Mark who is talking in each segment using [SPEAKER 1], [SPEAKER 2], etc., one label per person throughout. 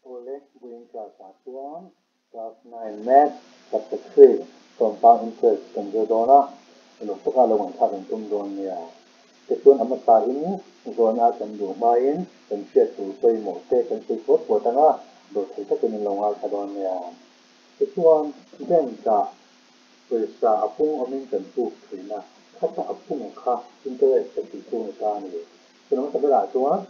[SPEAKER 1] Awle, vawiin class ah chuan class 9 maths chapter 3 compound interest kan zir dawn a, uluk taka lo ngaihthlak in tum dawn nia. Tichuan a hmasa in zawhna a kan duh hmain kan hriat tur pawimawh te kan sawi puat puat ang a, dawhthei takin in lo ngaithla dawn nia. Tichuan bank ah pawisa a pung awmin kan puk thin a, khata a pung kha interest kan tih chu a ni ta a ni. Chulawm hmasa berah chuan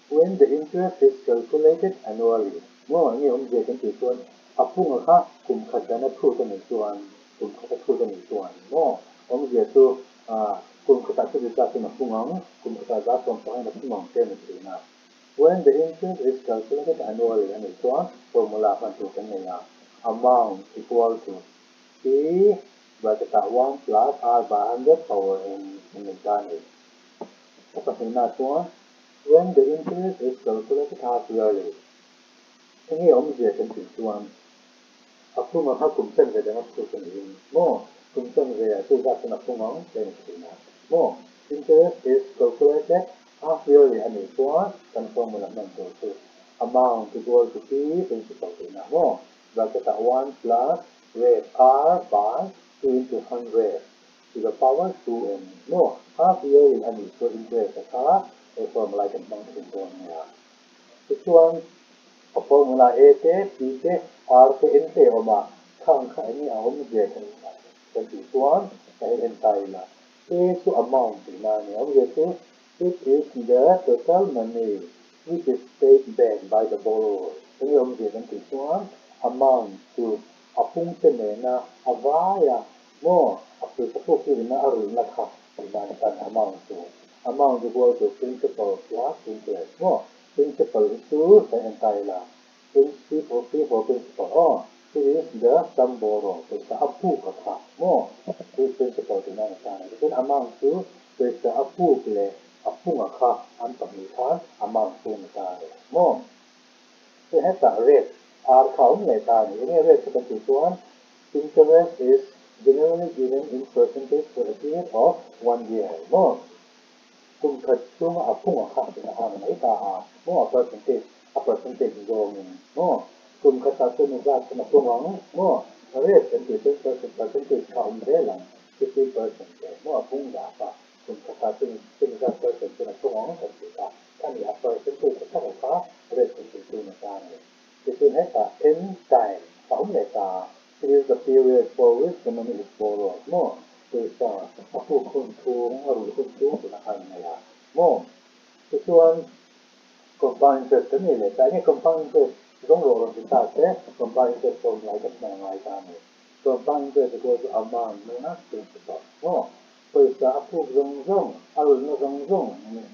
[SPEAKER 1] When the interest is calculated annually, maw enge awmzia kan tih chuan a punga kha kum khat dana chhut a nih chuan, kum khat a chhut a nih chuan maw awmzia chu kum khatah chuti zat chuan a pung ang, kum khatah zat sawm pangin a pung ang te a ni thin a. When the interest is calculated annually a nih chuan formula hman tur kan nei a, amount equal to P bracket ah 1 plus R by 100 power n a ni ta a ni. A pahnihna chuan When the interest is calculated half yearly, enge awmzia kan tih chuan a pung ang kha kum chanve dang a chhut a niin maw? Kum chanve ah chu zat chuan a pung ang teh a ni thin a maw? Interest is calculated half yearly a nih chuan kan formula hman tur chu amount equal to P principal tihna maw? Bracket ah 1 plus rate R by 2 into 100 To the power 2 n maw? Half yearly a nih chuan interest a kha he formula hi kan hmang thin dawn nia. Tichuan a formula A te, P te, R te, N te a awm a, khang kha eng nge a awmzia kan kan tih chuan ka hei en ta ila. A chu amount tihna a ni. A awmzia chu it is the total money which is paid back by the borrower. Eng nge awmzia kan tih chuan amount chu a pungte nena a vaia Maw? A pawisa pawh khi ina a rulna kha tihdan tan amount chu amount equal to principal plus interest maw? Principal hi chu kan en ta ila principal P for principal aw it is the sum borrow pawisa a puk a kha maw? Chu principal tihna a ni ta a ni. Tichuan amount chu pawisa a puk leh a punga kha an pahnih khan amount chu a ni ta a ni maw? Chu hetah rate R kha a awm leh ta a ni. Enge rate chu kan tih chuan Interest is generally given in percentage for a period of one year maw? Kum khat chhunga a phunga kha tih a han mai ta a maw? A percentage, a percentage zawngin maw? Kum khatah chuan i zat chuan a phung ang maw? Rate kan tih chuan percent, percentage kha a awm zel ang, 50% te maw a phung zat a, kum khatah chuan chuan i zat percent chuan a phung ang kan tih kha, kha ni a percentage a tak a kha rate kan tih chu a ni ta a ni. Tichuan hetah N time a awm leh ta a, it is the period for which the money is borrowed maw? Pawisa a puk hun chhung, a rulh hun chhung tih a khan nei a maw? Tichuan compound interest kan nei leh ta, enge compound interest zawng rawh rawn ti ta se, compound interest formula hi kan hman a ngai ta a ni. Compound interest equal to amount minus principal maw? Pawisa a puk zawng zawng, a rulhna zawng zawng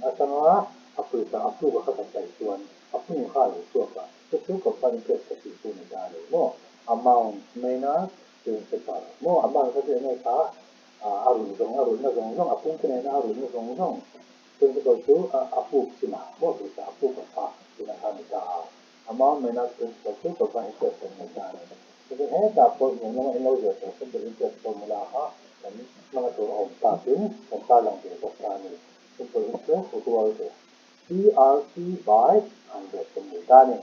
[SPEAKER 1] atanga a pawisa a puk a kha kan paih chuan a pung kha a lo chhuak a, chu chu compound interest ka tih chu ni ta a ni maw? Amount minus principal maw? Amount kha chu enge kha a rulh zawng, a rulhna zawng zawng, a pung te nena a rulhna zawng zawng, principal chu a puk chinah maw pawisa a puk a kha tina kha a ni ta a, amount minus principal chu compound interest kan nei ta a ni. Chutin hetah pawh hmuh lama in lo zir tawh simple interest formula kha kan hmanga tur a awm takin kan tarlang ve bawk ta a ni. Simple interest equal to PRC by 100 kan nei ta a ni.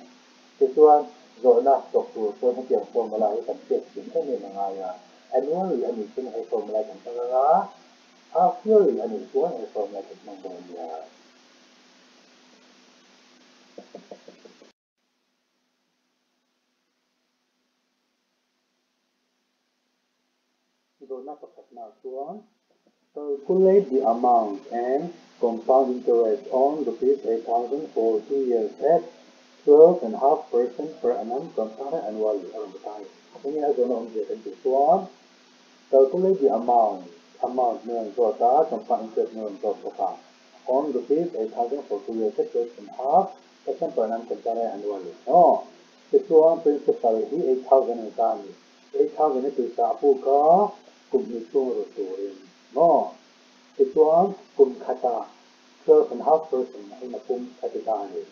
[SPEAKER 1] Tichuan zawhna chawk tur chuan hetiang formula hi kan hriat thin em em a ngai a. Annually a nih chuan he formula hi kan hmang ang a, half yearly a nih chuan he formula hi kan hmang dawn nia. Zawhna pakhatna chuan Calculate the amount and compound interest on rupees 8,000 for 2 years at 12.5% per annum compounded annually a rawn ti ta a ni. Enge a zawhna awmzia kan tih chuan Calculate the amount, amount min rawn zawt a, compound interest min rawn zawt bawk a, on rupees 8,000 for 2 years at 12.5% per annum compounded annually. Aw, tichuan principal hi 8,000 a ni ta a ni. 8,000 hi pawisa a puk a, kum hnih chhung rut turin maw? Tichuan kum khata 12.5% a in a pum a ti ta a ni.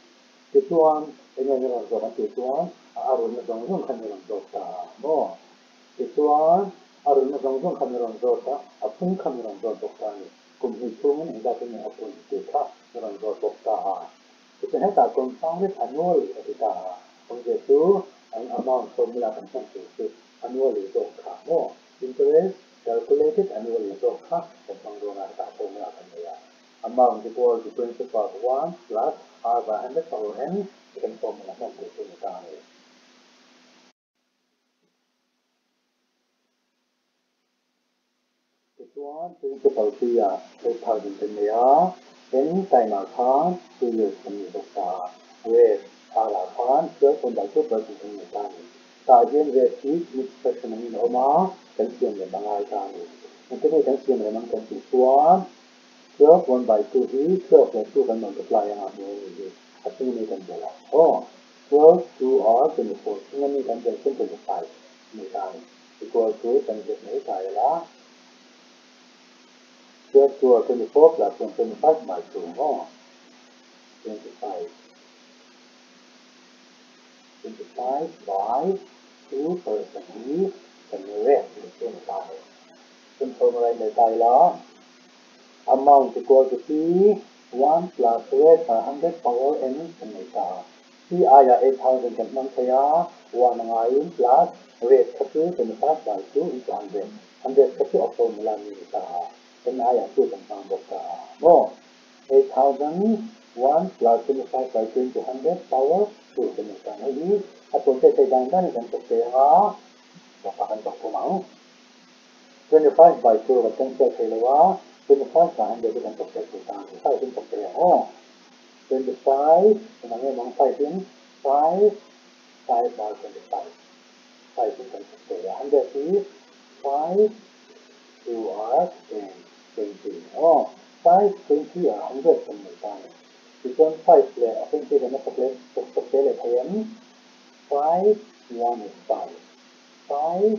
[SPEAKER 1] Tichuan eng nge ni rawn zawk an tih chuan a rulna zawng zawng kha ni rawn zawk ta a maw? Tichuan a rulna zawng zawng kha ni rawn zawt a, a pung kha ni rawn zawt bawk ta a ni. Kum hnih chhungin engzat in nge a pun tih kha ni rawn zawt bawk ta a. Tichuan hetah compounded annually a ti ta a, awmzia chu an amount formula kan hman tur chu annually zawk kha maw? Interest calculated annually zawk kha kan hmang dawn a, hetah formula kan nei a. Amount equal to principal 1 plus r by 100 power n ti kan formula hman tur chu ni ta a ni. Tichuan principal puia 8,000 kan nei a, n time ah khan 2 years kan nei bawk ta a, rate r ah khan 12.2% kan nei ta a ni. Tah hian rate hi mixed fraction angin a awm a, kan siam rem a ngai ta a ni. Engtin nge kan siam rem ang kan tih chuan 12.2 hi 12 leh 2 kan multiply anga hmuh a nih hi, a chung ami kan belh ang aw. 12 2 r 24 chung ami kan belh chuan 25 a ni ta a ni. Equal to kan ziak mai ta ila 12 2 r 24 plus 1 25 by 2 maw? 25 25 by 2 percent hi kan rate ni chu ni ta a ni. Kan formula in nei ta ila amount equal to P 1 plus rate by 100 power n kan nei ta a. P aiah 8,000 kan hmang thei a, 1 a ngaiin plus rate kha chu 25 by 2 into 100, 100 kha chu a formula mi ni ta a, n aiah 2 kan hmang bawk ta a maw? 8,000 1 plus 25 by 2 into 100 power 2 kan nei ta a, hei hi a tawite thei dan danin kan chawk thei ang a, bawkah kan chawk thum ang. 25 by 2 kan cancel thei lo a, 25 by 100 hi kan chawk thei thei ta a ni, 5 in chawk thei ang aw. 25 engah nge mang 5 in 5 5 by 25 5 in kan chawk thei a, 100 hi 5 2 are 10 20 aw, 5 20 are 100 kan nei ta a ni. Tichuan 5 leh a 20 kan la chawk leh chawk thei leh thei em? 5 1 is 5 5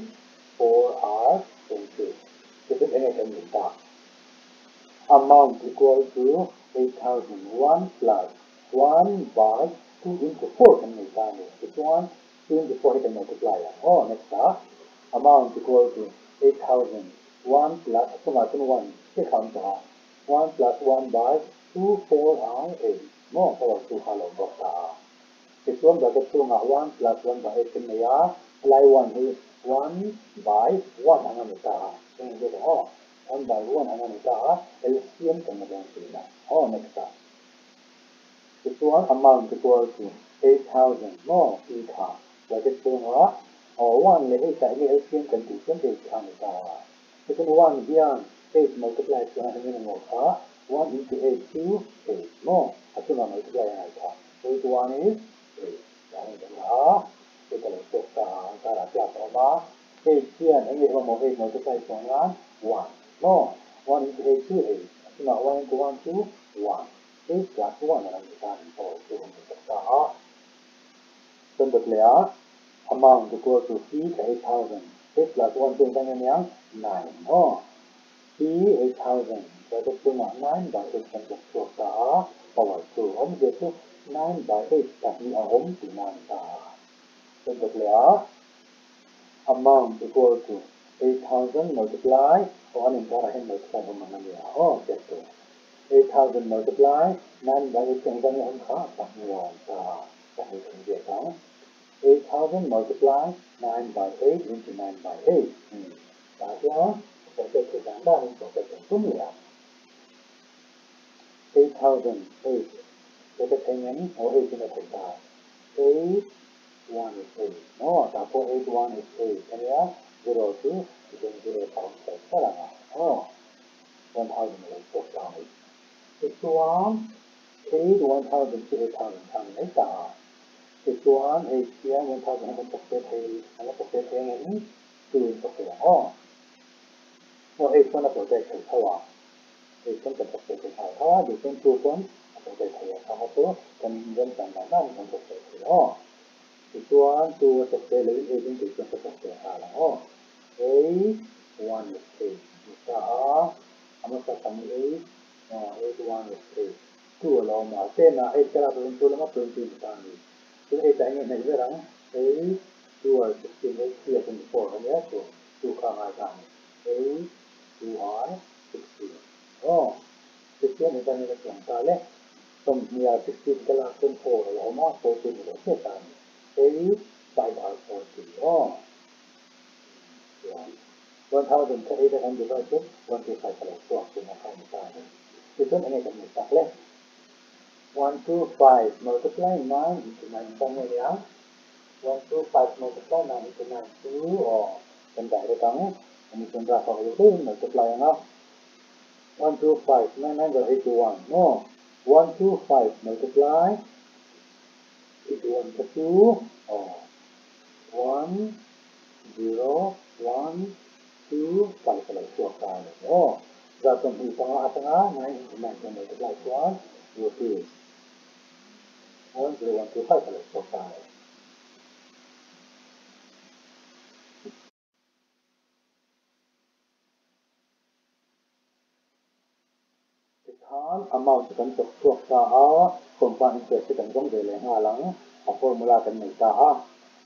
[SPEAKER 1] 4 are 20 tichuan enge kan nei ta? Amount equal to 8,001 plus 1 by 2 into 4 kan nei ta a ni. Tichuan 2 into 4 hi kan multiply ang aw. Next ah amount equal to 8,001 plus a chungah chuan 1 chiah kha a awm tawh a, 1 plus 1 by 2 4 ang 8 maw power 2 kha a lo awm bawk ta a. Tichuan bracket chungah 1 plus 1 by 8 kan nei a, helai 1 hi 1 by 1 ang a ni ta a. Eng nge ang aw? 1 by 1 ang a ni ta a, LCM kan la dawn thin a. Aw next ah. Tichuan amount equal to 8,000 maw P kha bracket chhungah aw 1 leh 8 ah enge LCM kan tih chuan 8 kha a ni ta a. Tichuan 1 hian 8 multiply chuan engin emaw kha 1 into 8 chu 8 maw a chungah multiply a ngai kha 8 1 is 8 tah hian kan la a, 8 a lo chhuak ta a, an karah plus a awm a. 8 hian eng nge mamawh 8 multiply chuang nan 1 maw? 1 into 8 chu 8, a chungah 1 into 1 chu 1, 8 plus 1 a lo ni ta a ni pawh chu kan hmu tawh ta a. Chuan dawt leh a amount equal to P tha 8,000, 8 plus 1 chu engzah nge niang? 9 maw? P 8,000 bracket chungah 9 by 8 kan bawk chhuak ta a, power 2 awmzia chu 9 by 8 pahnih a awm tihna a ni ta a. Chuan dawt leh a amount equal to 8,000 multiply aw an inkarah hian multiply awm ang a nia aw hriat tur 8,000 multiply 9 by 8 chu engzah nge awm kha pahnih a awm ta pahnih kan ziak ang 8,000 multiply 9 by 8 into 9 by 8 tah hian process hi dan danin process kan tum leh a 8,000 8 bracket engem aw 8 in a theih ta 8 1 is 8 maw tah pawh 8 1 is 8 a nia 0 chu tichuan 0 kha awm char char ang a aw 1000 a lo chhuak ta mai tichuan 8 1000 chu 8000 kha a ni mai ta a tichuan 8 hian 1000 hi kan chawk ve thei an la chawk ve thei ang em 2 in chawk ve ang aw aw 8 chuan a protect thei tho a 8 chuan kan chawk ve thei nghal tho a duhchuan 2 chuan a protect thei a kha kha chu kan remchan dan danin kan chawk ve thei aw Tichuan 2 a chawk ve loin 8 in kei chuan ka chawk ve nghal ang aw. 8 1 is 8 ni ta a, a hmasa tam hi 8 aw 8 1 is 8 2 a lo awm a, ten ah 8 ka lak loin 2 lama 20 ni ta a ni. Chuan 8 ah enge hnaih ber ang? 8 2 are 16 8 3 ah 24 a nia chu 2 kha a ngai ta a ni. 8 2 are 16 aw. Tichuan engvangin a chuang ta le? Sawmhnih ah 16 ka lak chuan 4 a lo awm a, 40 ni lo chiah ta a ni. 8 5 are 40 aw. Chuan 1000 kha 8 a kan divide chuan 125 a lo chhuak tihna kha a ni ta a ni. Tichuan enge kan ni tak le? 1 2 5 multiply 9 into 9 kha nge nia? 1 2 5 multiply 9 into 9 chu aw kan direct ang. Ani chuan graph ah uluk deuhin multiply ang a. 1 2 5 9 9 zawh 81 maw? 1 2 5 multiply 81 kha chu aw 1 0 1 2 5 a lo chhuak ta a ni maw? 25 atanga 9 into 9 kan multiply chuan rupees 1 0 1 2 5 a lo chhuak ta a ni. Tikhan amount chu kan chawk chhuak ta a, compound interest hi kan zawng ve leh nghal ang, a formula kan nei ta a,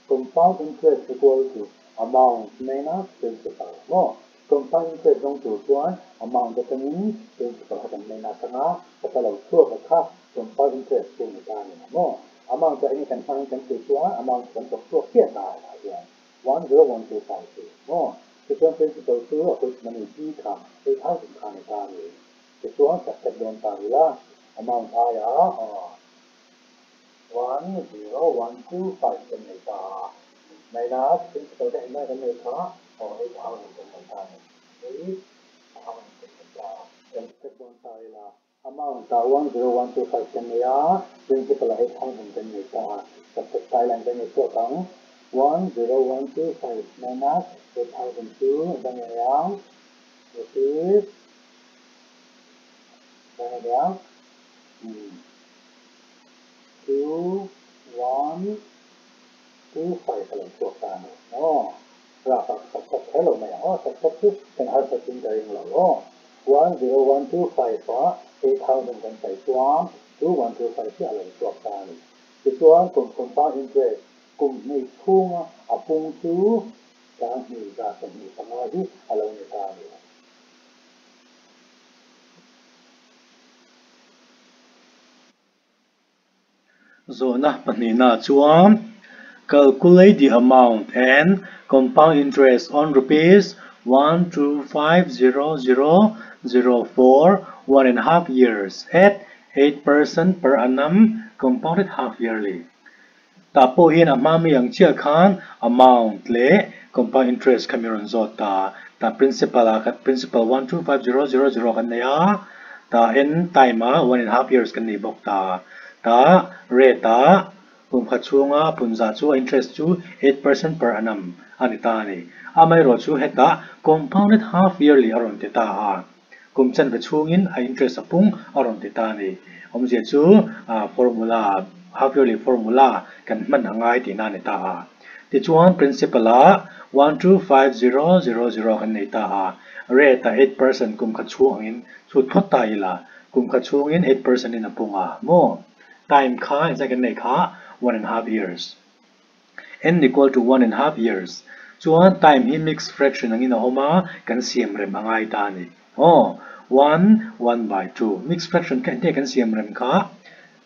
[SPEAKER 1] compound interest equal to amount minus principal maw? Compound interest zawng tur chuan amount atangin principal kha kan minus anga, ka ta lo chhuak a kha compound interest chu ni ta a ni maw? Amount chu enge kan hmangin kan tih chuan amount chu kan chawk chhuak chiah ta a tah hian. 10125 maw? Tichuan principal chu a quick money pi kha 8000 kha ni ta a ni. Tichuan subtract dawn ta ila amount aia 10125 kan nei ta a, minus principal ka engmah kan nei kha aw 8000 kan nei ta a ni. 8000 kan nei ta a. Kan subtract dawn ta ila Amount ah 10125 kan nei a, principal ah 8000 kan nei ta a, subtract Thailand kan nei chhuak ang, 10125 minus 8000 chu a va ngei ang, rupees a va ngei ang, 2 1 2 5 a lo chhuak ta a ni aw. Graph ah subtract kher lo mai ang aw, subtract chu kan harsat in ka ring lo aw. 10125 ah 8000 kan sawi chuan 2125 hi a lo chhuak ta a ni. Tichuan kum compound interest kum hnih chhunga a pung chu 2 125 hi a lo ni ta a ni.
[SPEAKER 2] Zawhna pahnihna chuan Calculate the amount and compound interest on rupees 12500 for one and half years at 8% per annum compounded half yearly. Tah pawh hian a hma mi ang chiah khan amount leh compound interest kha mi rawn zawt ta. Tah principal ah khan principal 125000 kan nei a, tah en time ah one and half years kan nei bawk ta. Tah rate ah kum khat chhunga pun zah chu a interest chu 8% per annum a ni ta a ni. Amaherawh chu hetah compounded half yearly a rawn ti ta a. Kum chanve chhungin a interest a pung a rawn ti ta a ni. Awmzia chu formula, half yearly formula kan hman a ngai tihna a ni ta a. Tichuan principal ah 125000 kan nei ta a, rate ah 8% kum khat chhung angin chhut phawt ta ila, kum khat chhungin 8% in a pung a maw? Time kha engzah kan nei kha 1.5 years. N equal to 1.5 years chuan time hi mixed fraction angin a awm a, kan siam rem a ngai ta a ni. Aw, one, one by two. Mixed fraction kha engtin kan siam rem kha?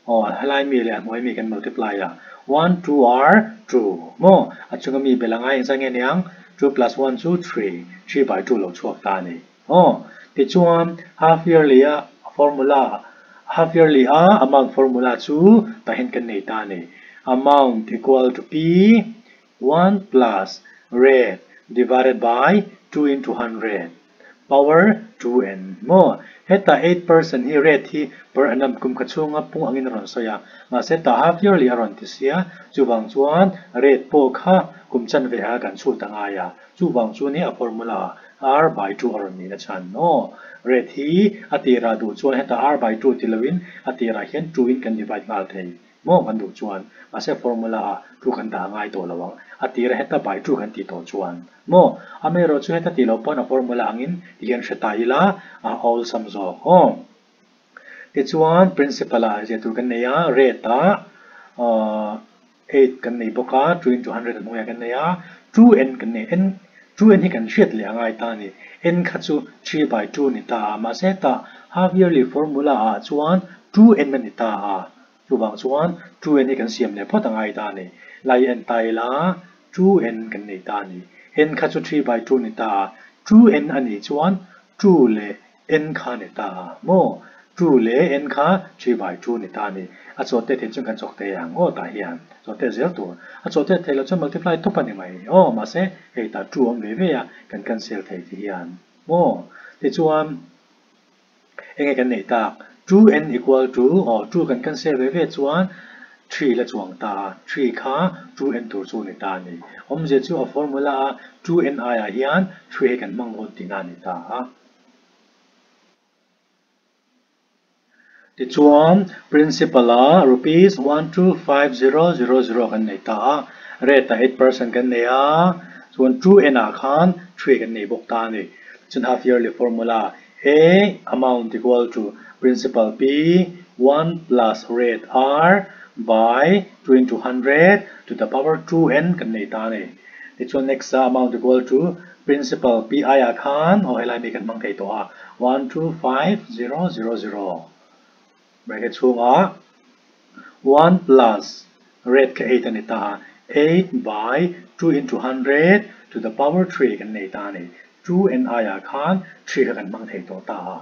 [SPEAKER 2] Aw, helai mi leh a hnuai mi kan multiply a, one, two are two. Maw? A chunga mi belh a ngai engzah nge niang? Two plus one chu three, three by two lo chhuak ta a ni. Aw, tichuan half yearly a formula, half yearly a amount formula chu pahin kan nei ta a ni. Amount equal to P 1 plus rate divided by 2 into 100 power 2n maw? Heta 8% hi rate hi per annum kum kha chhunga pung angin a rawn sawi a, mahse tah half yearly a rawn ti sia, chuvang chuan rate pawh kha kum chanve ah kan chhut a ngai a. Chuvang chu nia a formula R by 2 a rawn nih a chhan aw. Rate hi a tirah duh chuan heta R by 2 ti loin a tirah hian 2 in kan divide nghal thei maw kan duh chuan. Mahse formula ah 2 kan dah ngai tawh lo ang. A tirah heta by 2 kan tih tawh chuan maw. Amaherawh chu heta tih loh pawn a formula angin ti hian hre ta ila a awlsam zawk aw. Tichuan principal ah zia tur kan nei a, rate ah 8 kan nei bawk a, 2 into 100 a hnuaiah kan nei a, 2n kan nei, n, 2n hi kan hriat leh a ngai ta a ni, n kha chu 3 by 2 ni ta a, mahse tah half yearly formula ah chuan 2n a ni ta a, chuvang chuan 2n hi kan siam leh phawt a ngai ta a ni. Lai en ta ila 2n kan nei ta a ni. N kha chu 3 by 2 ni ta a, 2n a nih chuan 2 leh N kha ni ta a maw? 2 leh N kha 3 by 2 ni ta a ni. A chawhte theih chuan kan chawk thei ang aw tah hian chawhte zel tur. A chawhte theih loh chuan multiply tawp a ni mai aw mahse hei tah 2 awm ve ve a kan cancel thei ti hian maw? Tichuan enge kan neih tak? 2 N equal to aw 2 kan cancel ve ve chuan 3 la chuang ta a, 3 kha 2 N tur chu ni ta a ni. Awmzia chu a formula a 2 N aiah hian 3 hi kan hmang dawn tihna a ni ta a. Tichuan, Principal ah rupees 125000 kan nei ta a, rate ah 8% kan nei a, chuan 2N ah khan 3 kan nei bawk ta a ni. Tichuan half yearly formula A amount equal to principal P 1 plus rate R by 2 into 100 to the power 2N kan nei ta a ni. Tichuan next ah amount equal to Principal PI ah khan aw helai mi kan hmang thei tawh a, 125000 bracket chhungah 1 plus rate kha 8 a ni ta a, 8 by 2 into 100 to the power 3 kan nei ta a ni. 2 NI ah khan 3 kha kan hmang thei tawh ta a.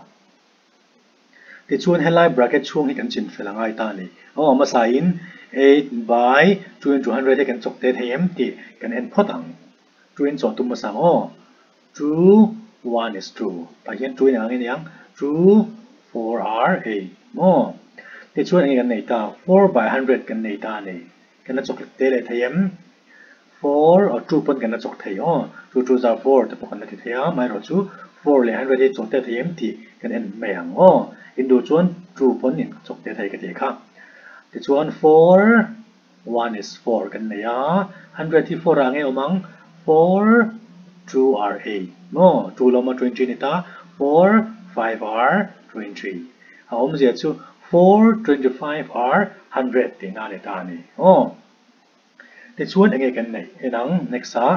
[SPEAKER 2] Tichuan helai bracket chhung hi kan chin fel a ngai ta a ni. Aw hmasa in 8 by 2 into 100 hi kan chawk te thei em tih kan en phawt ang. 2 in chawh tum hmasa ang aw. 2 1 is 2 tah hian 2 in ang aniang 2 4 are 8 maw. Tichuan enge kan nei ta 4 by 100 kan nei ta a ni. Kan la chawk te leh thei em? 4 or 2 pawn kan la chawk thei aw. 2 2 za 4 te pawh kan la ti thei a, amaherawh chu 4 leh 100 hi chawk te thei em tih kan en mai ang aw. In duh chuan 2 pawn in chawk te thei ka ti kha. Tichuan 4 1 is 4 kan nei a, 100 hi 4 ah nge awm ang? 4 2 are 8 maw? 2 lawma 20 ni ta, 4 5 are 20. A awmzia chu 4 25 are 100 tihna a ni ta a ni aw. Tichuan enge kan neih en ang next ah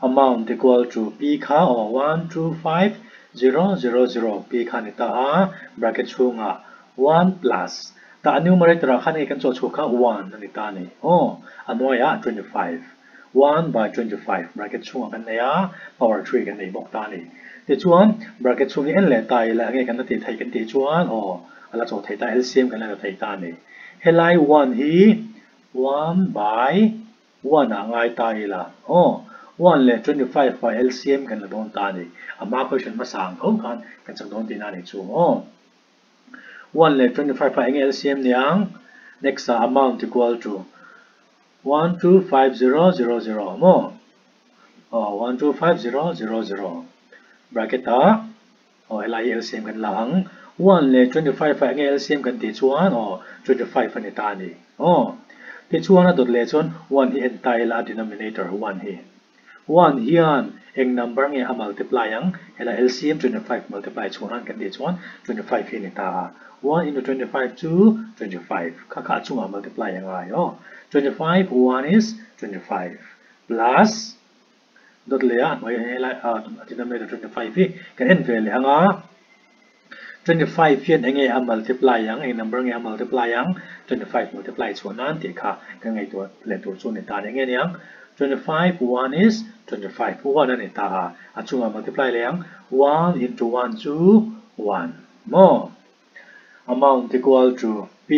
[SPEAKER 2] amount equal to p kha aw 1 2 5 0 0 0 p kha ni ta a bracket chhungah 1 plus tah a numerator ah khan enge kan chawh chhuah kha 1 a ni ta a ni aw a hnuaiah 25 1 by 25 bracket chhungah kan nei a power 3 kan nei bawk ta a ni. Tichuan bracket chhung hi en leh ta ila enge kan la tih theih kan tih chuan aw a la chawh theih ta LCM kan la la thei ta a ni. Helai 1 hi 1 by 1 ah ngai ta ila aw 1 leh 25 by LCM kan la dawn ta a ni. A hma question hmasa ang tho khan kan chak dawn tihna a ni chu aw. 1 leh 25 ah enge LCM niang? Next ah amount equal to 125000 maw? Aw 125000 bracket ah aw helai hi LCM kan la ang. 1 leh 25 ah enge LCM kan tih chuan aw 25 a ni ta a ni aw. Tichuan a dawt leh chuan 1 hi en ta ila a denominator 1 hi. 1 hian eng number nge a multiply ang? Helai LCM 25 multiply chhuah nan kan tih chuan 25 hi a ni ta a. 1 into 25 chu 25. Kha kha a chungah multiply a ngai aw. 25 1 is 25 plus dawt leh a hnuai helai a denominator 25 hi kan en ve leh ang a. 25 hian enge a multiply ang, eng number nge a multiply ang, 25 multiply chhuah nan tih kha kan ngaihtuah leh tur chu a ni ta a ni. Enge niang? 25 1 is 25, 1 a ni ta a, a chungah multiply leh ang, 1 into 1 chu 1 maw? Amount equal to P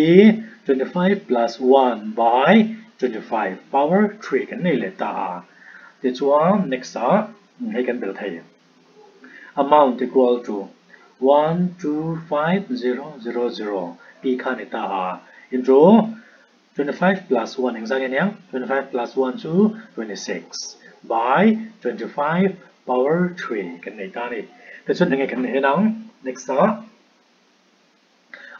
[SPEAKER 2] 25 plus 1 by 25 power 3 kan nei leh ta a. Tichuan next ah hei kan bel thei. Amount equal to 125000 P kha ni ta a into 25 plus 1 engzah nge niang 25 plus 1 chu 26 by 25 power 3 kan nei ta a ni. Tichuan enge kan neih en ang next ah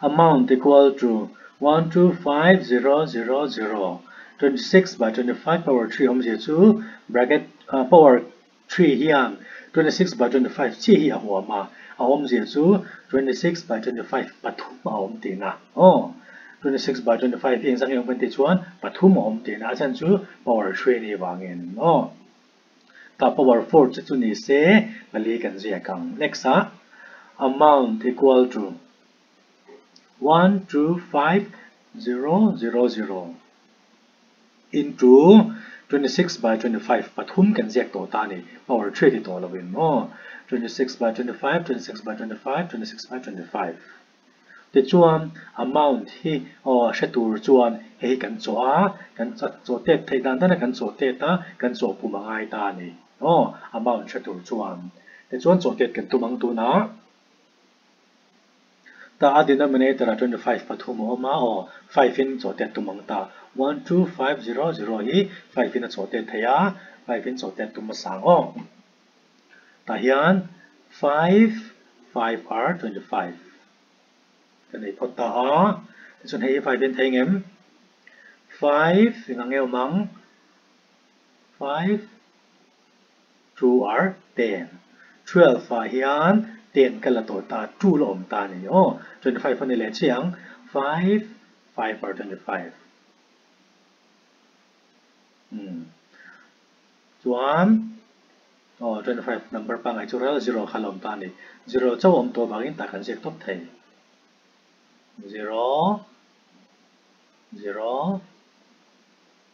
[SPEAKER 2] amount equal to 125000 26 by 25 power 3 awmzia chu bracket power 3 hian 26 by 25 chiah hi a huam a, a awmzia chu 26 by 25 pathum a awm tihna aw. 26 by 25 hi engzah nge awm kan tih chuan pathum a awm tihna, a chhan chu power 3 ni vangin aw. Tah power 4 che chu ni se pali kan ziak ang. Next ah amount equal to. 1 2 5 0 0 0 into 26 by 25 pathum kan ziak tawh ta a ni. Power 3 ti tawh lovin maw? 26 by 25, 26 by 25, 26 by 25. Tichuan amount hi aw hre tur chuan hei hi kan chawh a, kan chawh tet theih dan dana kan chawh tet a, kan chawh pum a ngai ta a ni. Aw amount hre tur chuan. Tichuan chawh tet kan tum ang tunah. Ta a denominator ah 25 pathum a awm a, aw five in chawh tet tum ang ta. One two five zero zero hi five in a chawh tet thei a, five in chawh tet tum a sang aw. Tah hian five five are 25 ka nei phawt ta a, tichuan hei hi five in thei ngem? Five eng ang nge awm ang? Five two are ten. 12 ah hian ten ka la tawh ta, two la awm ta a ni aw. 25 a ni leh chiah ang, five five are 25. Umm. Chuan aw 25 number pangngai chu ral zero kha la awm ta a ni. Zero chauh a awm tawh avangin tah kan ziak tawp thei. Zero zero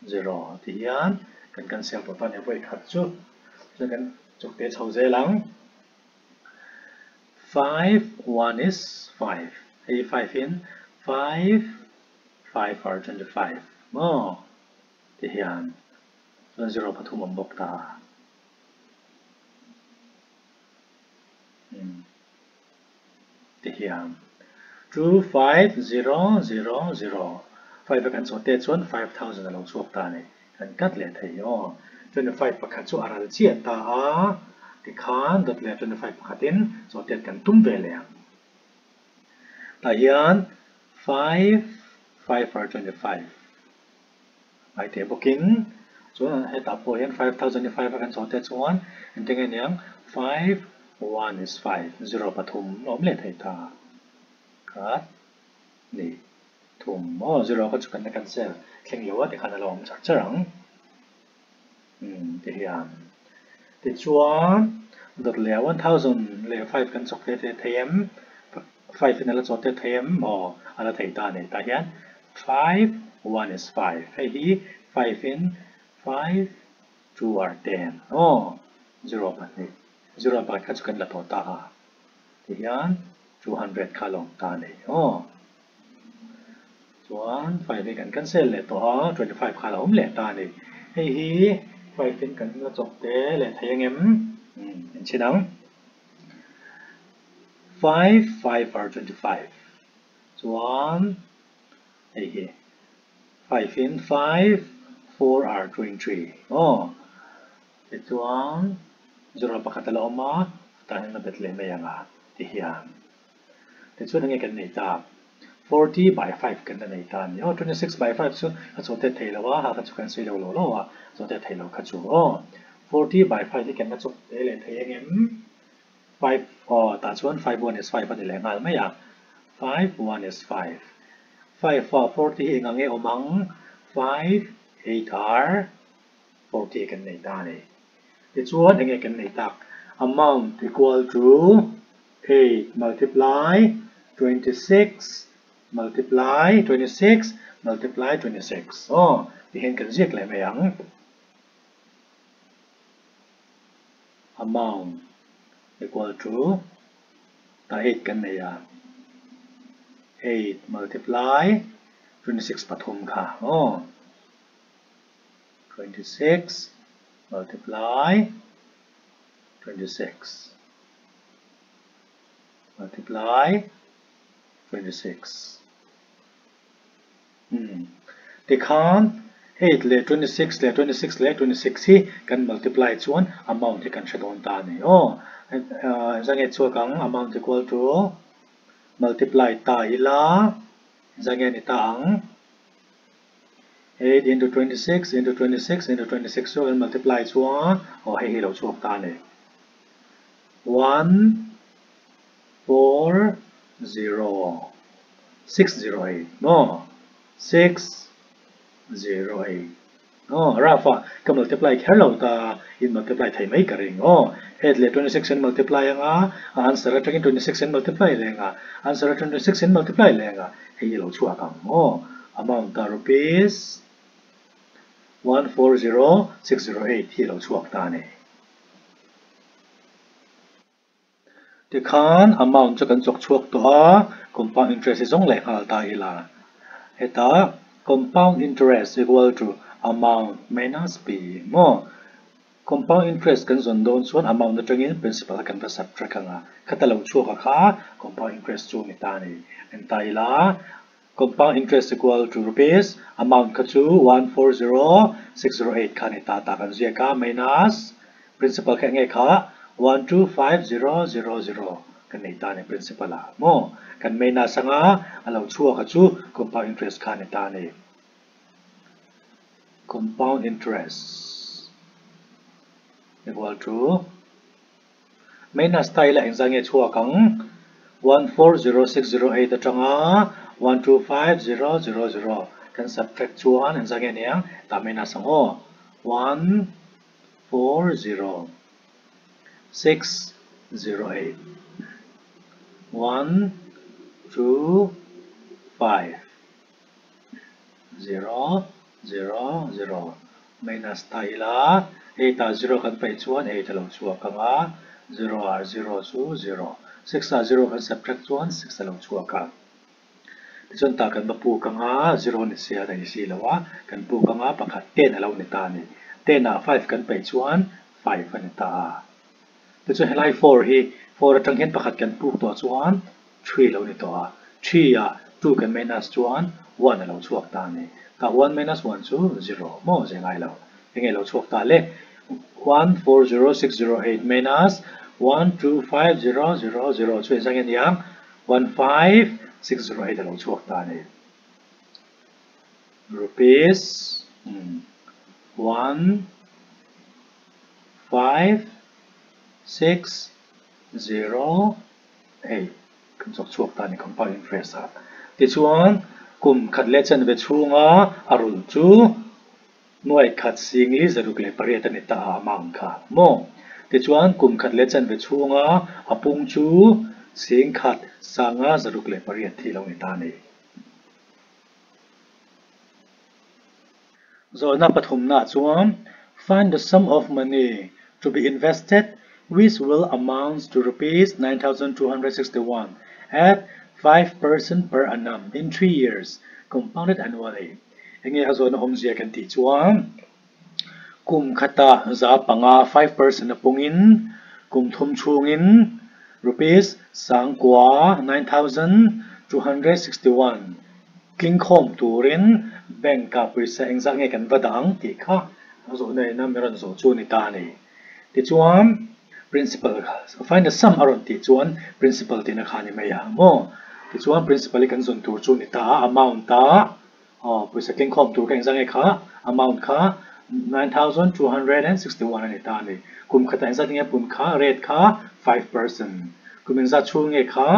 [SPEAKER 2] zero tih hian kan cancel tawh ta a ni vawi khat chu. Chuan kan chuk te chho zel ang. Five one is five. Hei five in five five are 25 maw ti hian. Chuan zero pathum awm bawk ta. Umm. Ti hian 2 5 0 0 0 5 a kan chawh te chuan 5000 a lo chhuak ta a ni. Kan cut leh thei aw. 25 pakhat chu a ral chiah ta a, tikhan dawt leh 25 pakhatin chawh tet kan tum ve leh ang. Tah hian 5 5 are 25. Ngai teh bawkin chuan hetah pawh hian 5005 a kan chawh te chuan engtin nge niang five one is five zero pathum a awm leh thei ta khat ni thum aw zero kha chu kan la cancel thleng lo a tikhan a lo awm char char ang umm ti hian tichuan dawt leh 1000 leh five kan chawk te te thei em five in a la chawh te thei em aw a la thei ta a ni tah hian Five, one is five. Hei hi five in five, two are ten. Aw, zero pahnih. Zero pakhat kha chu kan la tawh ta a. Tihian 200 kha a lo awm ta a ni. Aw. Chuan five hi kan cancel leh tawh a, 25 kha a lo awm leh ta a ni. Hei hi five in kan la chawp te leh thei ang em? Umm, enchhin ang. Five, five are 25. Chuan hei hi five in five four are 23 aw tichuan zero pakhat a la awm a tah hian a bet leh mai ang a ti hian tichuan enge kan nei ta 40 by 5 kan la nei ta a ni aw 26 by 5 chu a chawh tet thei lo a ha kha chu kan sawi lo lo lo a chawh tet thei lo kha chu aw 40 by 5 hi kan la chawk te leh thei ang em? Five aw tah chuan five one is five a ni leh nghal mai a, five one is five. Five ah 40 hi eng ang nge awm ang? Five eight are 40 kan nei ta a ni. Tichuan eng nge kan nei tak? Amount equal to eight multiply 26 multiply 26 multiply 26 aw tihian kan ziak leh mai ang. Amount equal to tah eight kan nei a, eight multiply 26 pathum kha aw, 26 multiply 26 multiply 26. Umm. Tikhan eight leh 26 leh 26 leh 26 hi kan multiply chuan amount hi kan hre dawn ta a ni aw. Engzah nge chhuak ang amount equal to multiply ta ila engzah nge ni ta ang eight into 26 into 26 into 26 chu kan multiply chuan aw hei hi lo chhuak ta a ni. One four zero six zero eight maw six zero eight aw rough a ka multiply kher lo ta in multiply thei mai ka ring aw 8 leh 26 in multiply anga, a answer atangin 26 in multiply leh anga, answer atang 26 in multiply leh anga, hei hi a lo chhuak ang maw? Amount ah rupees 140608 hi a lo chhuak ta a ni. Tikhan amount chu kan chawk chhuak tawh a, compound interest hi zawng leh nghal ta ila. Hetah compound interest equal to amount minus p maw? Compound interest kan zawn dawn chuan amount atangin principal kha kan va subtract ang a, khata lo chhuak a kha compound interest chu ni ta a ni. En ta ila, compound interest equal to rupees amount kha chu 140608 kha ni ta tah kan ziak a, minus principal kha enge kha 125000 kan nei ta a ni principal ah maw? Kan minus anga a lo chhuak a chu compound interest kha ni ta a ni. Compound interest equal to minus ta ila engzah nge chhuak ang 140608 atanga 125000 kan subtract chuan engzah nge niang tah minus ang aw 140608 1 2 5 Zero, zero, zero minus ta ila, eight ah zero kan paih chuan eight a lo chhuak ang a, zero ah zero chu zero, six ah zero kan subtract chuan six a lo chhuak a. Tichuan tah kan va puk ang a, zero ni sia a ni si lo a, kan puk ang a, pakhat ten a lo ni ta a ni. Ten ah five kan paih chuan five a ni ta a. Tichuan helai four hi four atang hian pakhat kan puk tawh chuan three lo ni tawh a, three ah two kan minus chuan one a lo chhuak ta a ni. Tah one minus one chu zero maw zeh ngai lo. Enge lo chhuak ta le? 140608 minus 125000 chu engzah nge niang? 15608 a lo chhuak ta a ni. Rupees 1 5 6 0 Hei, kan chawk chhuak ta a ni compound interest ah. Tichuan, kum khat leh chanve chhunga a rulh chu nuai khat singli zaruk leh pariat a ni ta a amount kha maw? Tichuan, kum khat leh chanve chhunga a pung chu sing khat sanga zaruk leh pariat thi lo ni ta a ni. Zawhna pathumnaah chuan Find the sum of money to be invested which will amounts to rupees 9261 at 5% per annum in 3 years compounded annually. Enge a zawhna awmzia kan tih chuan kum khata 5 5% a pungin kum thum chhungin rupees sangkua 9261 Tlingkhawm turin bank ah pawisa engzah nge kan va dah ang tih kha a zawhna in a mi rawn zawh chu a ni ta a ni. Tichuan principal kha find the sum a rawn tih chuan principal tihna kha a ni mai ang maw? Tichuan principal hi kan zawn tur chu a ni ta a, amount a aw pawisa tlingkhawm tur kha engzah nge kha amount kha 9261 a ni ta a ni. Kum khatah engzat nge pun kha rate kha 5%. Kum engzah chhung nge kha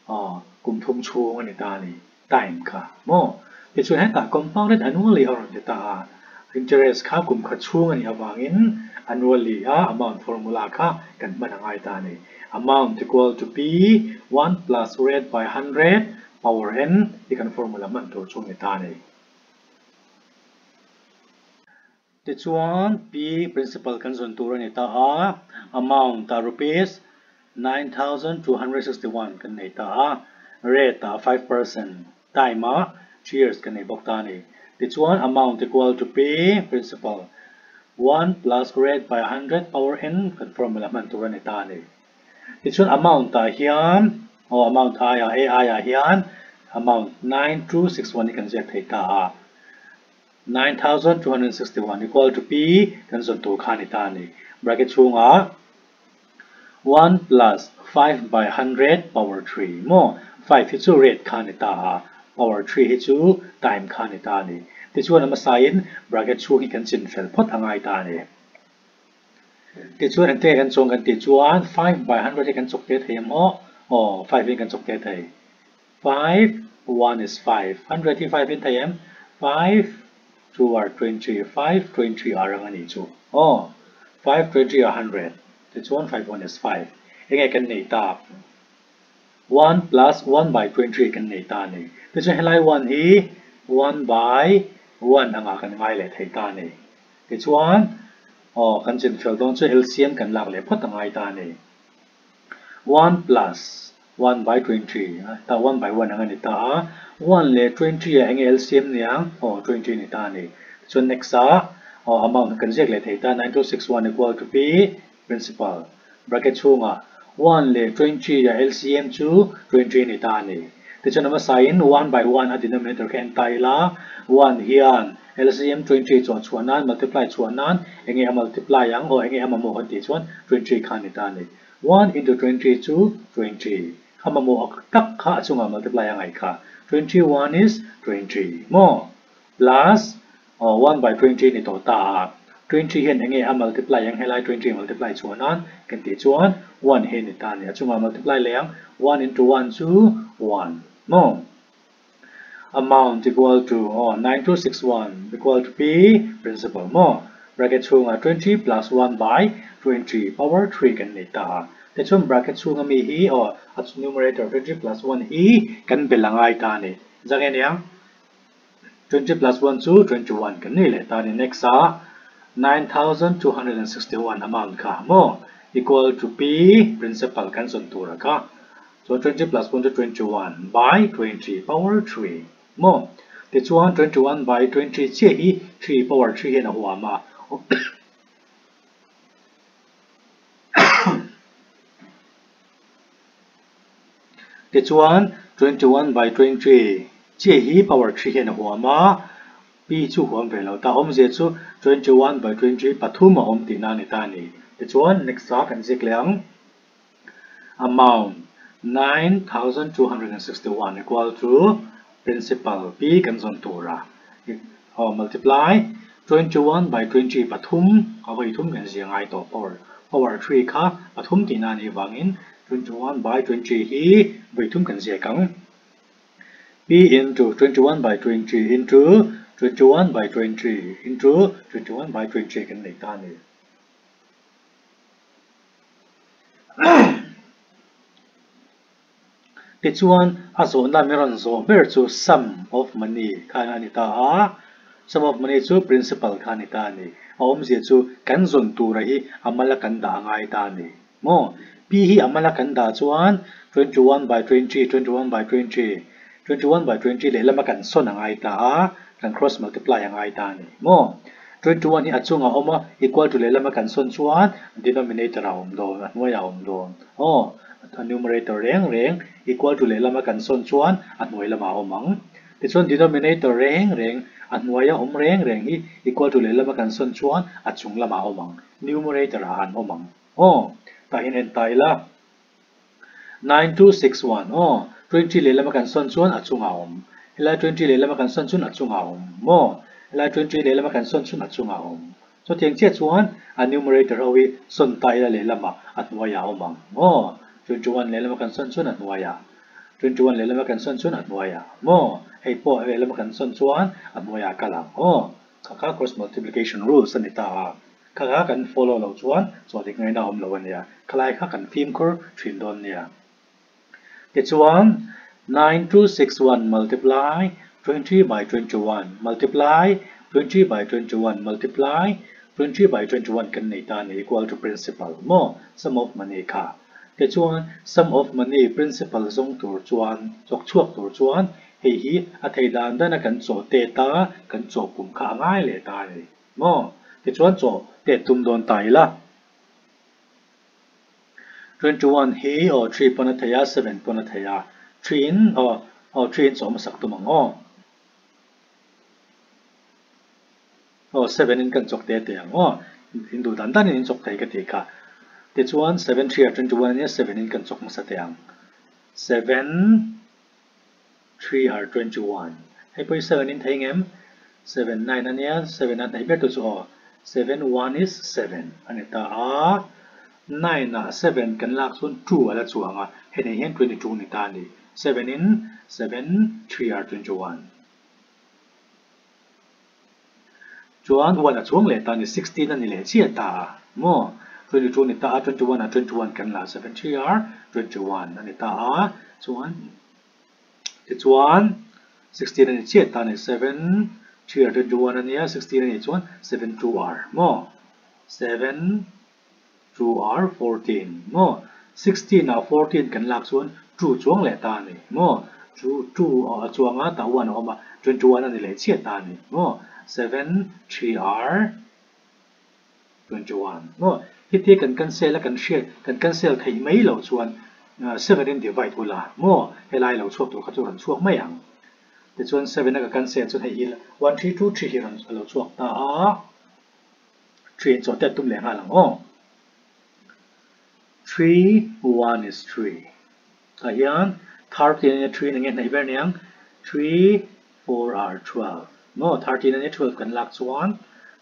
[SPEAKER 2] Aw, kum thum chhung a ni ta a ni, time kha maw? Tichuan hetah compounded annually a rawn ti ta a, interest kha kum khat chhung a nih avangin annually a amount formula kha kan hman a ngai ta a ni. Amount equal to P one plus rate by 100 power n hi kan formula hman tur chu a ni ta a ni. Tichuan, P principal kan zawn tur a ni ta a, amount ah rupees 9261 kan nei ta a, rate ah 5%, time ah 3 years kan nei bawk ta a ni. Tichuan, amount equal to P principal 1 plus rate by 100 power n kan formula hman tur a ni ta a ni. Tichuan, amount ah hian, aw amount aiah A aiah hian amount 9261 hi kan ziak thei ta a. 9261 equal to P kan zawn tur kha a ni ta a ni. Bracket chhungah 1 plus 5 by 100 power 3 maw? 5 hi chu rate kha a ni ta a, power 3 hi chu time kha a ni ta a ni. Tichuan a hmasain bracket chhung hi kan chin fel phawt a ngai ta a ni. Tichuan engte kan chuang kan tih chuan 5 by 100 hi kan chawk te thei ang maw? Aw, 5 in kan chawk te thei. 5, 1 is 5, 100 hi 5 in thei em? 5, 2 are 20, 5, 20 are ang a nih chu. Aw, 5, 20 are 100. Tichuan 5 1 is 5. Enge kan nei tak? 1 plus 1 by 23 kan nei ta a ni. Tichuan helai 1 hi 1 by 1 angah kan ngai leh thei ta a ni. Tichuan aw kan chinfel dawn chu LCM kan lak leh phawt a ngai ta a ni. 1 plus 1 by 23 ta 1 by 1 ang a ni ta a. 1 leh 23 ah enge LCM niang? Aw 23 ni ta a ni. Tichuan next ah aw amount kan ziak leh thei ta 9261 equal to P Principal, bracket chhungah 1 leh 23 a LCM chu 23 ni ta a ni. Tichuan a hmasain 1 by 1 a denominator kha en ta ila, 1 hian LCM 23 chawh chhuah nan, multiply chhuah nan, enge a multiply ang aw enge a mamawh kan tih chuan 23 kha a ni ta a ni. 1 into 23 chu 23. A mamawh tak kha a chungah multiply a ngaih kha. 21 is 23 maw? Plus Aw 1 by 20 ni tawh ta a, 20 hian enge a multiply ang helai 20 multiply chhuah nan kan tih chuan 1 hi ni ta a ni, a chungah multiply leh ang 1 into 1 chu 1 maw? Amount equal to aw 9261 equal to P principal maw? Bracket chhungah 20 plus 1 by 20 power 3 kan nei ta a, tichuan bracket chhunga mi hi aw a numerator 20 plus 1 hi kan bel a ngai ta a ni, zang e niang? 20 plus 1 chu 21 kan nei leh ta a ni. Next ah 9261 amount kha maw equal to P principal kan zawn tur a kha. Chuan 20 plus 1 chu 21 by 20 power 3 maw. Tichuan 21 by 20 chiah hi 3 power 3 hian a huam a. Tichuan, 21 by 23 chiah hi power 3 hian a huam a, P chu huam ve lo ta. Awmzia chu 21 by 23 pathum a awm tihna a ni ta a ni. Tichuan, next ah kan zik leh ang. Amount 9261 equal to principal P kan zawn tur a, aw multiply 21 by 23 pathum a vawi thum kan zia ngai tawh power power 3 kha pathum tihna a nih vangin 21 by 23 hi vawi thum kan ziak ang. P into 21 by 23 into 21 by 23 into 21 by 23 kan nei ta a ni. Tichuan, a zawhna mi rawn zawh ber chu sum of money kha a ni ta a, sum of money chu principal kha a ni ta a ni. A awmzia chu kan zawn tura hi a mala kan dah a ngai ta a ni. Maw? P hi a mala kan dah chuan 21 by 20, 21 by 20, 21 by 20 lehlama kan sawn a ngai ta a, kan cross multiply a ngai ta a ni. Maw? 21 hi a chungah a awm a, equal to lehlama kan sawn chuan denominator a awm dawn, a hnuaiah a awm dawn. Aw, a numerator reng reng equal to lehlama kan sawn chuan a hnuai lamah a awm ang. Tichuan denominator reng reng, a hnuaia awm reng reng hi equal to lehlama kan sawn chuan a chung lamah a awm ang, numerator ah an awm ang. Aw, tah hian en ta ila. 9261, Aw, 20 lehlama kan sawn chuan a chungah a awm. Helai 20 lehlama kan sawn chuan a chungah a awm. Maw? Helai 20 lehlama kan sawn chuan a chungah a awm. Chutiang chiah chuan a numerator ho hi sawn ta ila lehlamah a hnuaiah a awm ang. Maw? 21 lehlama kan sawn chuan a hnuaiah. 21 lehlama kan sawn chuan a hnuaiah. Maw? Hei pawh lehlama kan sawn chuan a hnuaiah a kal ang. Aw, kha kha cross multiplication rules a ni ta a. Kha kha kan follow loh chuan chawhdik ngaihna a awm lo a nia. Khalai kha kan fimkhur thin dawn nia. Tichuan, 9261 multiply 20 by 21 multiply 20 by 21 multiply 20 by 21 kan nei ta a ni equal to principal maw sum of money kha. Tichuan, sum of money principal zawng tur chuan chawk chhuak tur chuan hei hi a thei dan dana kan chawh tet a, kan chawh pum kha a ngai leh ta a ni. Maw? Tichuan chaw tet tum dawn ta ila. 21 hi aw 3 pawn a thei a, 7 pawn a thei a. 3 in aw aw 3 in chaw hmasak tum ang aw. Aw 7 in kan chawk te te ang aw. In duh dan dan in in chawk thei ka ti kha. Tichuan 7 3 ah 21 ania 7 in kan chawk hmasa teh ang. 7 3 are 21. Hei pawh hi 7 in thei ngem? 7 9 a nia, 7 a hnaih ber tu chu aw. 7 1 is 7 a ni ta a. 9 ah 7 kan lak chuan 2 a la chuang a, hei nei hian 22 ni ta a ni. 7 in 7 3 are 21. Chuan 1 a chuang leh ta a ni, 16 a ni leh chiah ta a maw? 22 ni ta a, 21 ah 21 kan la 7 3 are 21 a ni ta a, chuan tichuan 16 a ni chiah ta a ni, 7 3 are 21 a nia, 16 a nih chuan 7 2 are maw? 7 2 are 14 maw? 16 ah 14 kan lak chuan 2 chuang leh ta a ni maw? 2 2 a chuang a, tah 1 a awm a, 21 a ni leh chiah ta a ni maw? 7 3 are 21 maw? Hetia kan cancel a kan hriat kan cancel theih mai loh chuan 7 in divide ula maw? Helai lo chhuak tur kha chu rawn chhuak mai ang. Tichuan 7 a ka cancel chuan hei hi 1 3 2 3 hi rawn a lo chhuak ta a. 3 in chawhte a tum leh nghal ang aw. 3 1 is 3 tah hian 13 ania 3 in enge hnaih ber niang 3 4 are 12 maw 13 ania 12 kan lak chuan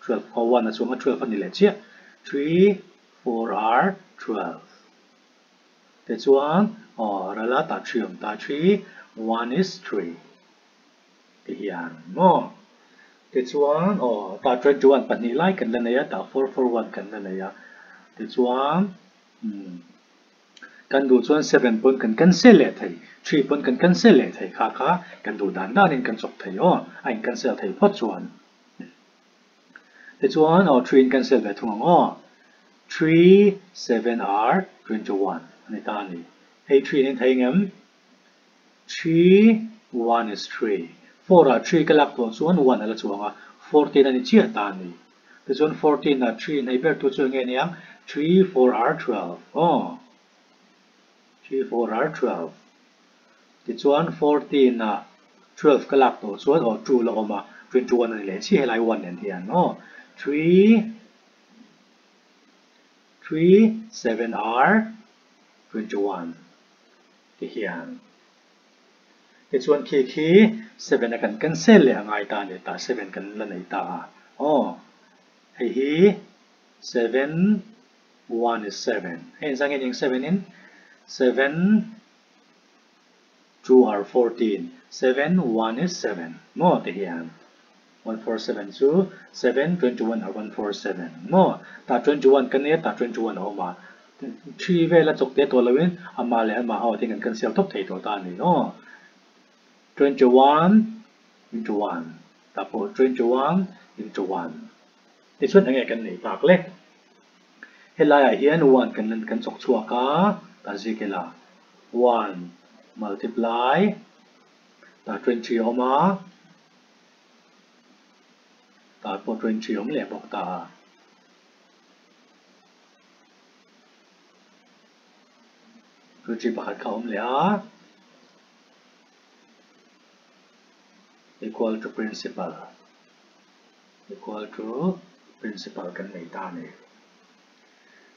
[SPEAKER 2] 12 aw 1 a chuang a 12 a ni leh chiah 3 4 are 12 tichuan aw rala tah 3 awm ta 3 1 is 3 Ti hian maw? Tichuan aw tah 21 pahnih lai kan la nei a, tah 441 kan la nei a. Tichuan umm kan duh chuan seven pawn kan cancel leh thei, three pawn kan cancel leh thei kha kha kan duh dan danin kan chawk thei aw, a in cancel thei phawt chuan. Tichuan aw three in cancel ve thung ang aw, three seven are 21 a ni ta a ni. Hei three in thei ngem? Three, one is three. Four ah three ka lak tawh chuan one a la chuang a, 14 a ni chiah ta a ni. Tichuan 14 ah three hnaih ber tu chu enge niang? Three, four are 12. Aw. Three, four are 12. Tichuan 14 ah 12 ka lak tawh chuan aw two la awm a, 21 a ni leh chiah helai one nen hian aw. Three, three, seven are 21. Ti hian tichuan khi khi seven a kan cancel leh a ngai ta a ni ta, seven kan la nei ta a, aw hei hi seven one is seven, hei inzang hian eng seven in seven two are 14, seven one is seven maw ti hian 147 chu seven 21 or 147 maw tah 21 ka nia tah 21 a awm a three vel a chawk te tawh loin amah leh amah ho te kan cancel tawp thei tawh ta a ni aw 21 into 1 tah pawh 21 into 1 tichuan enge kan nei tak le helaiah hian 1 kan kan chawk chhuak a tah zik ila 1 multiply tah 20 a awm a. Tah pawh 20 awm leh bawk ta a. 20 pakhat kha awm leh a. Equal to principal. Equal to principal kan nei ta a ni.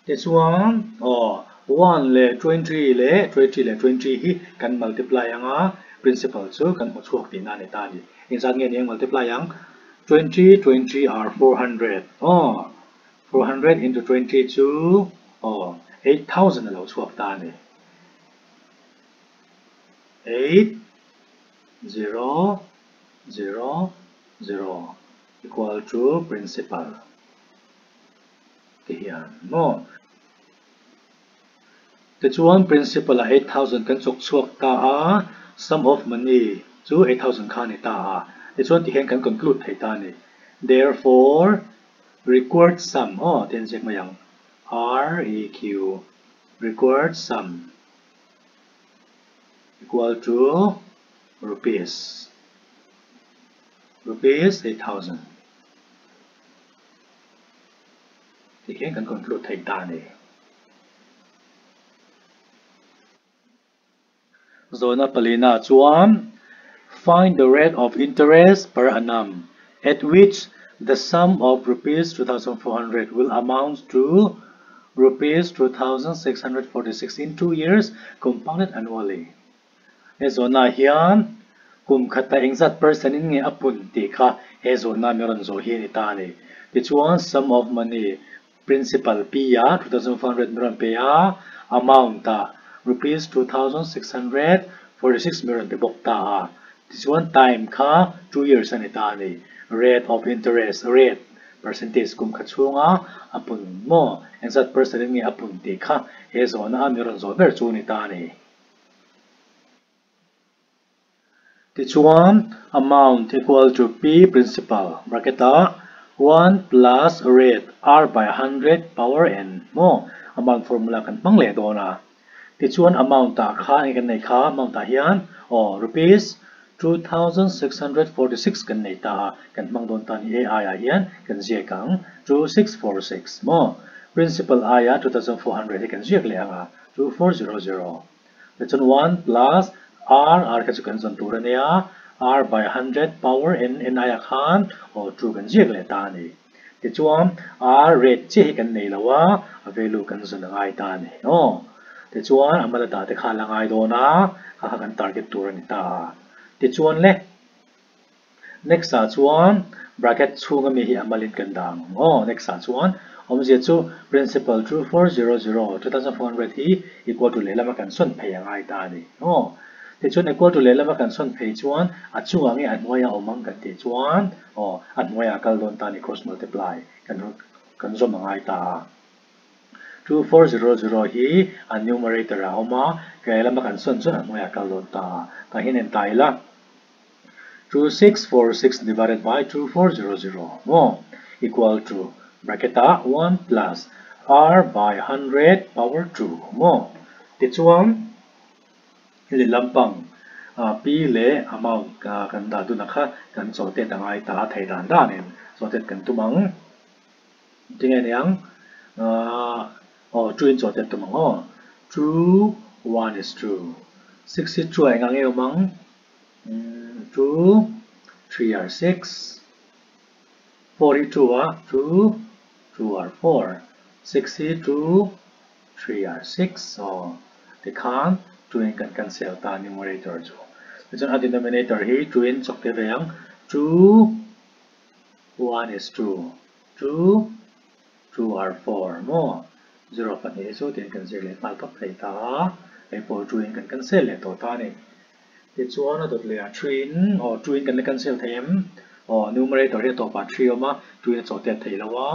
[SPEAKER 2] Tichuan aw one leh 20 leh 20 leh 20 hi kan multiply ang a, principal chu kan hmu chhuak tihna a ni ta a ni. Engzat nge ni ang multiply ang? 20 20 are 400 aw 400 into 20 chu aw 8000 a lo chhuak ta a ni. 8 0 0 0 equal to principal. Ti hian maw? Tichuan principal ah 8000 kan chawk chhuak ta a, sum of money chu 8000 kha a ni ta a, tichuan ti hian kan conclude thei ta a ni. Therefore, required sum aw ti an ziak mai ang, REQ, required sum equal to rupees, rupees 8000. Ti hian kan conclude thei ta a ni. Zawhna palina chuan Find the rate of interest per annum at which the sum of rupees 2400 will amount to rupees 2646 in 2 years compounded annually. He zawhna hian kum khata engzat percent in nge a pun tih kha he zawhna mi rawn zawh hi a ni ta a ni. Tichuan sum of money principal P a 2400 mi rawn pe a, amount ah rupees 2646 mi rawn pe bawk ta a. Tichuan time kha 2 years a ni ta a ni. Rate of interest, rate. Percentage kum khat chhunga a pun maw? Engzat percent in nge a pun tih kha he zawhna a mi rawn zawh ber chu a ni ta a ni. Tichuan, amount equal to P principal bracket ah one plus rate R by 100 power n maw amount formula kan hmang leh dawn a. Tichuan amount ah khan eng kan neih kha amount ah hian aw rupees 2646 kan nei ta a, kan hmang dawn ta ni a ai ah hian kan ziak ang 2646 maw principal aia 2400 hi kan ziak leh ang a 2400. Tichuan one plus r, r kha chu kan zawn tur a nia, r by 100 power n, n aiah khan aw 2 kan ziak leh ta a ni. Tichuan r rate chiah hi kan nei lo a, a value kan zawn a ngai ta a ni aw. Tichuan a mala dah te kha a la ngai dawn a, kha kha kan target tur a ni ta a. Tichuan le. Next ah chuan bracket chhung ami hi a malin kan dah ang aw. Next ah chuan awmzia chu principal 2400, 2400 hi equal to lehlam a kan sawn phei a ngai ta a ni aw. Tichuan equal to lehlam a kan sawn phei chuan a chungah nge a hnuaiah awm ang kan tih chuan aw a hnuaiah a kal dawn ta a ni cross multiply kan kan zawm a ngai ta a. 2400 hi a numerator ah a awm a, lehlam a kan sawn chuan a hnuaiah a kal dawn ta a. Tah hian en ta ila. 2646 divided by 2400 maw equal to bracket ah 1 plus r by 100 power 2 maw tichuan lehlam pang p leh amount kan dah dun a kha kan chawhtet a ngai ta a thei dan danin chawhtet kan tum ang tinge niang aw 2 in chawhtet tum ang aw 2 1 is 2 62 ah engang nge awm ang. 2, 3 are 6, 42 ah 2, 2 are 4, 62, 3 are 6 aw tikhan 2 in kan cancel ta numerator chu. Tichuan a denominator hi 2 in chawk te ve ang 2, 1 is 2, 2, 2 are 4 maw 0 pahnih chu tiin kan zir leh nghal tawp thei ta a, hei pawh 2 in kan cancel leh tawh ta a ni. Tichuan a dawt leh a three in, aw two in kan la cancel thei em? Aw numerator hi a tawpah three a awm a, two in a chawhtet thei lo a,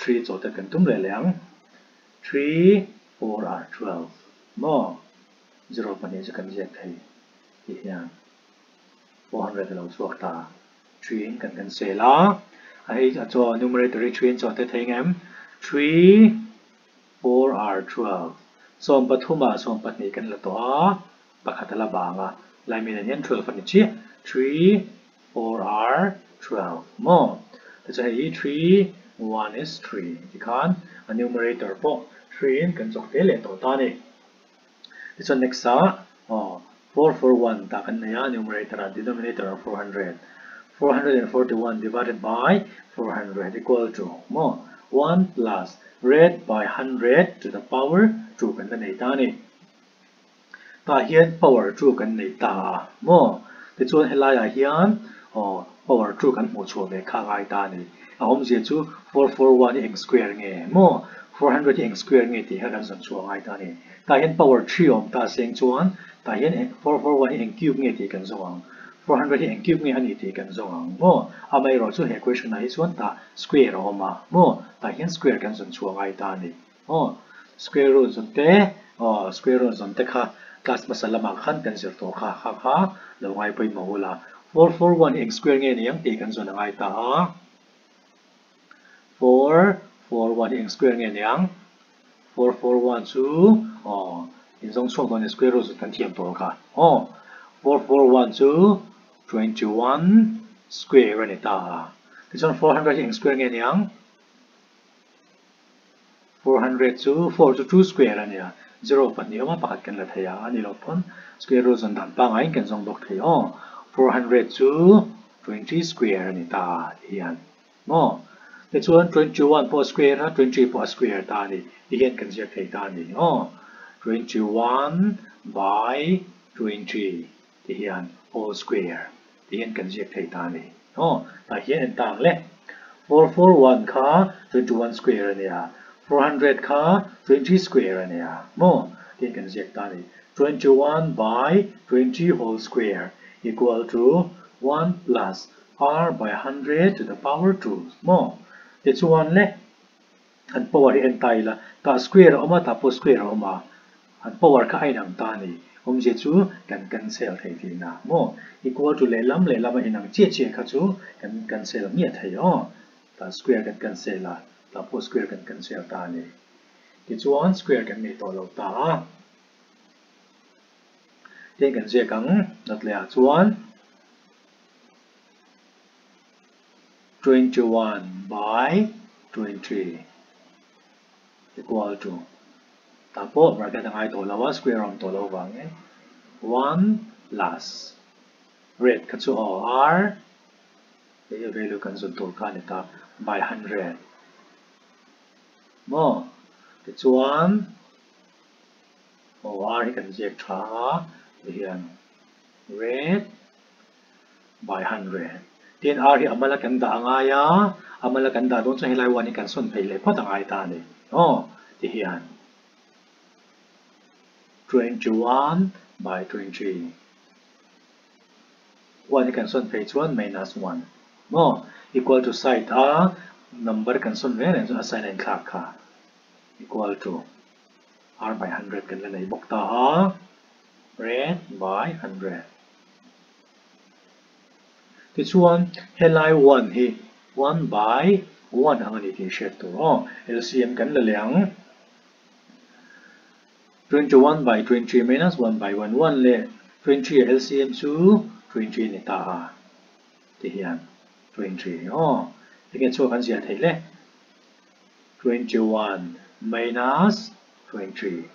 [SPEAKER 2] three chawhtet kan tum leh leh ang. Three, four are 12 maw? Zero pahnih chu kan ziak thei tih hian 400 a lo chhuak ta. Three in kan cancel a, a hei a chaw numerator hi three in chawhtet thei ang em? Three, four are 12 sawmpathum ah sawmpahnih kan la tawh a. Pakhat a la bang a, Laimi nen hian 12 a ni chiah, 3, 4 are 12 maw? Tichuan hei hi 3, 1 is 3 tikhan a numerator pawh 3 in kan chawk te leh tawh ta a ni. Tichuan next ah aw 4, 4, 1 tah kan nei a, numerator ah denominator ah 400, 441 divided by 400 equal to maw? 1 plus red by 100 to the power 2 kan la nei ta a ni. Tah hian power chu kan nei ta a maw? Tichuan helaiah hian aw power chu kan hmuh chhuah ve kha a ngai ta a ni. A awmzia chu 441 hi eng square nge maw? 400 hi eng square nge tih kha kan zawn chhuah a ngai ta a ni. Tah hian power three a awm ta seng chuan tah hian 441 hi eng cube nge tih kan zawng ang. 400 hi eng cube nge a ni tih kan zawng ang maw? Amaherawhchu he question ah hi chuan tah square a awm a maw? Tah hian square kan zawn chhuah a ngai ta a ni. Aw, square root zawn te, aw, square root zawn te kha class hmasa lamah khan kan zir tawh kha, kha kha lo ngai pawimawh ul a. 441 hi eng square nge ni ang tih kan zawn a ngai ta a. 441 hi eng square nge ni ang? 441 chu, aw, inzawng chhuak dawn e square root zawn kan thiam tawh kha. Aw, 441 chu 21 square a ni ta a. Tichuan 400 hi eng square nge ni ang? 400 chu 4 chu 2 square a nia, 0 pahnih awm a pakhat kan la thei a, a ni loh pawn square root zawn dan pangaiin kan zawng bawk thei aw. 400 chu 20 square a ni ta ti hian maw? Tichuan 21 pawh square a, 20 pawh a square ta a ni ti hian kan ziak thei ta a ni aw. 21 by 20 ti hian whole square ti hian kan ziak thei ta a ni. Aw, tah hian en ta ang le. 441 kha 21 square a nia, 400 kha 20 square a nia maw? Ti hian kan ziak ta a ni. 21 by 20 whole square equal to 1 plus r by 100 to the power 2 maw? Tichuan le an power hi en ta ila, tah square a awm a, tah pawh square a awm a, an power kha a inang ta a ni. Awmzia chu kan cancel thei tihna maw? Equal to lehlam lehlam a inang chiah chiah kha chu kan cancel hmiah thei aw. Tah square kan cancel a, tah pawh square kan cancel ta a ni. Tichuan square kan nei tawh lo ta a. Tin kan ziak ang, dawt lehah chuan 21 by 23 equal to tah pawh bracket a ngai tawh lo a, square a awm tawh lo vangin 1 plus rate kha chu aw r hei value kan zawn tur kha a ni ta by 100 maw tichuan Aw R hi kan ziak tha a, tihian red by 100. Tin R hi a mala kan dah a ngai a, a mala kan dah dawn chuan helai one hi kan sawn phei leh phawt a ngai ta a ni. Aw tihian 21 by 23. One hi kan sawn phei chuan minus one maw equal to side a number kan sawn reng reng chuan a sign a inthlak kha equal to R by 100 kan la nei bawk ta a, red by 100. Tichuan, helai 1 hi 1 by 1 ang a ni tih hriat tur aw. LCM kan la leh ang. 21 by 23 minus 1 by 1, 1 leh 23 a LCM chu 23 a ni ta a, tihian 23 aw. Enge chhuak kan ziah theih le? 21 minus 23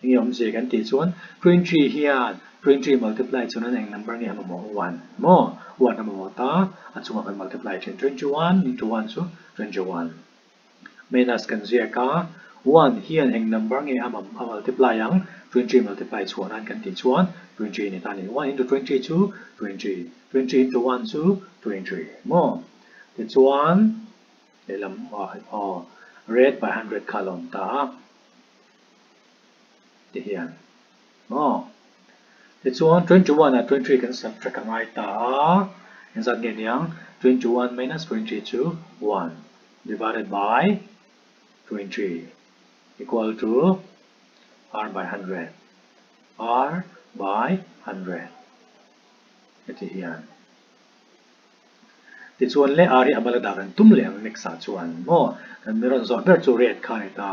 [SPEAKER 2] Enge awmzia kan tih chuan 23 hian 23 multiply chuan an eng number nge a mamawh 1 maw? 1 a mamawh ta a chungah kan multiply thin 21 into 1 chu 21 minus kan ziak a 1 hian eng number nge a multiply ang 23 multiply chhuah nan kan tih chuan 23 a ni ta a ni 1 into 23 chu 23 23 into 1 chu 23 maw? Tichuan lehlam aw red by 100 kha a lo awm ta a tihian maw tichuan 21 ah 23 kan subtract a ngai ta a engzat nge niang 21 minus 23 chu 1 divided by 23 equal to r by 100 r by 100 heti hian. Tichuan le Ari a bala dah kan tum leh ang next ah chuan maw kan mi rawn zawh ber chu rate kha a ni ta,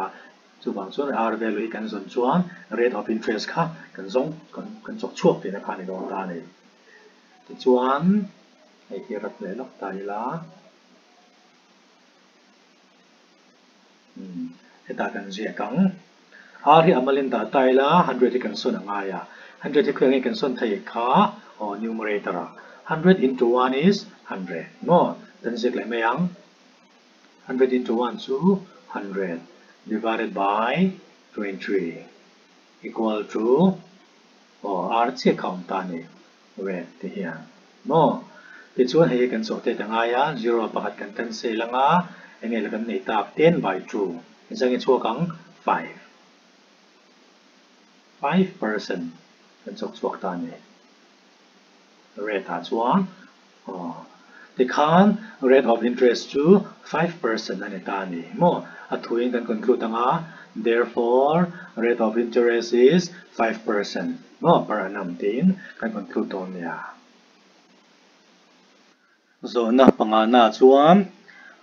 [SPEAKER 2] chuvang chuan R value hi kan zawn chuan rate of interest kha kan zawng kan kan chawk chhuak tihna kha a ni dawn ta a ni. Tichuan hei hi rat leh lawk ta ila umm hetah kan ziak ang. R hi a malin dah ta ila 100 hi kan sawn a ngai a, 100 hi khawiah nge kan sawn thei kha aw numerator ah 100 into 1 is 100 maw kan ziak leh mai ang 100 into 1 chu 100 divided by 23 equal to aw R chiah kha awm ta a ni red ti hian maw tichuan hei hi kan chawh tet a ngai a zero pakhat kan cancel anga enge la kan nei tak 10 by 2 Engzah nge chhuak ang? 5. 5% kan chawk chhuak ta a ni. Rate ah chuan aw tikhan rate of interest chu 5% a ni ta a ni maw? A thuin kan conclude ang a, therefore rate of interest is 5% maw per annum tiin kan conclude dawn nia. Zawhna pangana chuan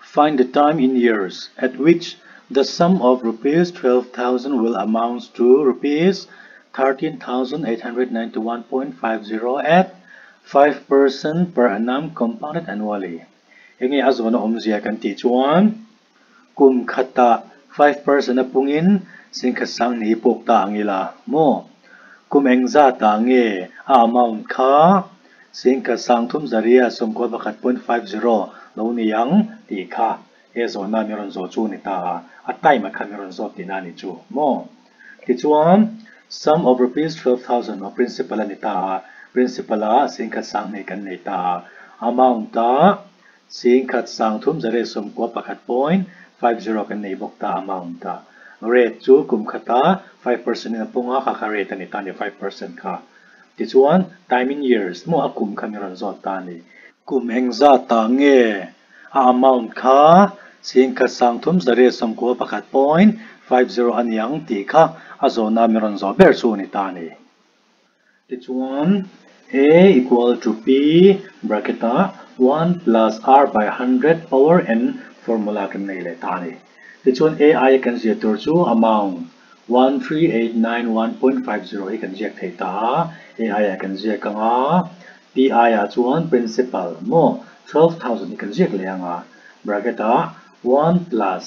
[SPEAKER 2] Find the time in years at which the sum of rupees 12,000 will amount to rupees 13,891.50 at 5% per annum compounded annually. Enge a zawhna awmzia kan tih chuan kum khatah 5% a pungin singkhat sang ni pawk ta ang ila maw? Kum engzatah nge a amount kha singkhat sang thum zaria 91.50 lo ni ang tih kha he zawhna mi rawn zawh chu a ni ta a, a time ah khan mi rawn zawt tihna a ni chu maw? Tichuan sum of rupees 12,000 aw principal a ni ta a, principal ah singkhat sang hnih kan nei ta a, amount ah Singkhat sangthum zare 91.50 kan nei bawk ta amount a. Rate chu kum khata 5% in a pung a, kha kha rate a ni ta a ni 5% kha. Tichuan time in years maw a kum kha mi rawn zawt ta a ni. Kum engzat ah nge A amount kha 1391.50 a ni ang tih kha a zawhna mi rawn zawh ber chu a ni ta a ni. Tichuan, A equal to P bracket ah 1 plus R by 100 power N formula kan nei leh ta a ni. Tichuan, A aia kan ziah tur chu amount 13891.50 hi kan ziak thei ta a, A aiah kan ziak ang a, P aiah chuan principal maw 12,000 hi kan ziak leh ang a, bracket ah 1 plus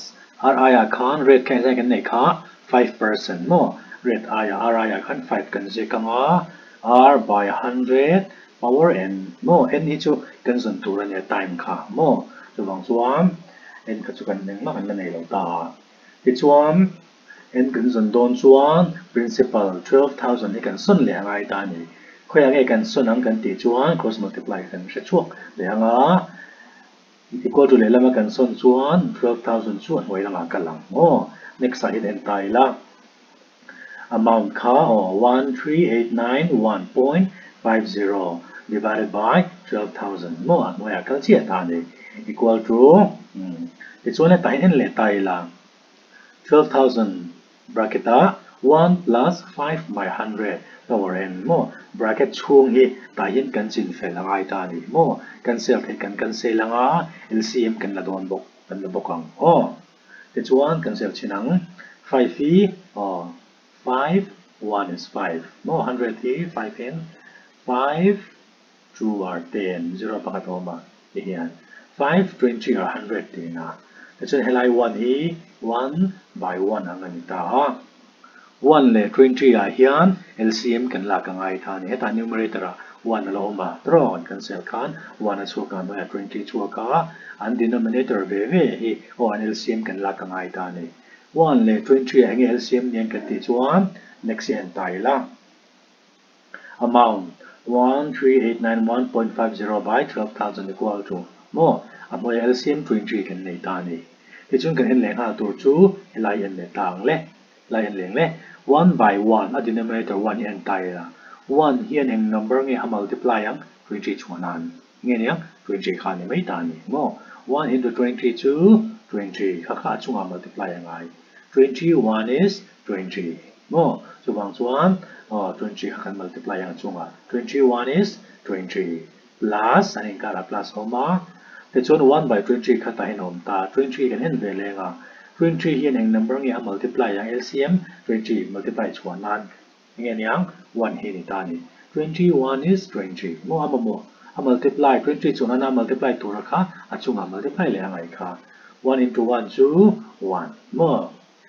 [SPEAKER 2] R aiah khan rate kha engzah kan neih kha 5% maw rate aiah R aiah khan 5 kan ziak ang a, R by 100 power N maw N hi chu kan zawn tur a nia time kha maw chuvang chuan N kha chu kan engmah kan la nei lo ta a, tichuan En kan zawn dawn chuan principal 12,000 hi kan sawn leh a ngai ta a ni. Khawiah nge kan sawn ang kan tih chuan cross multiply kan hre chhuak leh ang a, equal to lehlama kan sawn chuan 12,000 chu a hnuai lamah kal ang aw. Next ah hian en ta ila amount kha aw 13891.50 divided by 12,000 maw a hnuaiah kal chiah ta a ni equal to tichuan hetah hian en leh ta ila. 12,000 bracket ah 1 plus 5 by 100 power n maw bracket chhung hi tah hian kan chin fel a ngai ta a ni maw cancel theih kan cancel ang a LCM kan la dawn bawk kan la bawk ang aw tichuan cancel chin ang 5 hi aw 5 1 is 5 maw 100 hi 5 in 5 2 are 10 0 pakhat a awm a ti hian 5 20 are 100 tiin a tichuan helai 1 hi 1 by 1 ang a ni ta a 1 leh 20 ah hian LCM kan lak a ngai ta a ni hetah numerator ah 1 a lo awm a tawrh an cancel khan 1 a chhuak a hnuaiah 20 chhuak a an denominator ve ve hi aw an LCM kan lak a ngai ta a ni 1 leh 20 ah enge LCM ni ang kan tih chuan next hi a en ta ila. Amount, 13891.50 by 12,000 equal to maw a hnuaia LCM 20 kan nei ta a ni. Tichuan kan en leh nghal tur chu helai en leh ta ang le, helai en leng le. 1 by 1 a denominator 1 hi en ta ila 1 hian eng number nge a multiply ang 20 chhuah nan nge niang 20 kha a ni mai ta a ni maw. 1 into 20 chu 20 kha kha a chungah multiply a ngai. 21 is 20 maw chuvang chuan aw 20 kha kan multiply ang chungah 21 is 20 plus an inkarah plus a awm a tichuan 1 by 20 kha tah hian a awm ta 20 kan en ve leng a 20 hian eng number nge a multiply ang LCM 20 multiply chhuah nan enge aniang 1 hi a ni ta a ni 21 is 20 maw a mamawh a multiply 20 chuan nana multiply tura kha a chungah multiply leh a ngaih kha 1 into 1 chu 1 maw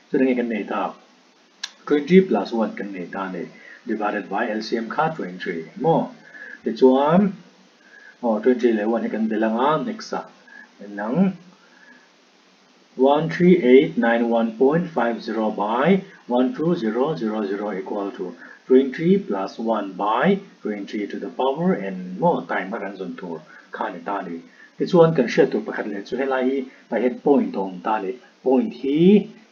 [SPEAKER 2] Chuan enge kan nei tak? 20 plus 1 kan nei ta a ni divided by LCM kha 20 maw? Tichuan aw 20 leh 1 hi kan belh ang a next ah nang 13891.50 by 12000 equal to 20 plus 1 by 20 to the power n maw time kha kan zawn tur kha a ni ta a ni. Tichuan kan hriat tur pakhat leh chu helai hi tah hian point a awm ta a ni. Point hi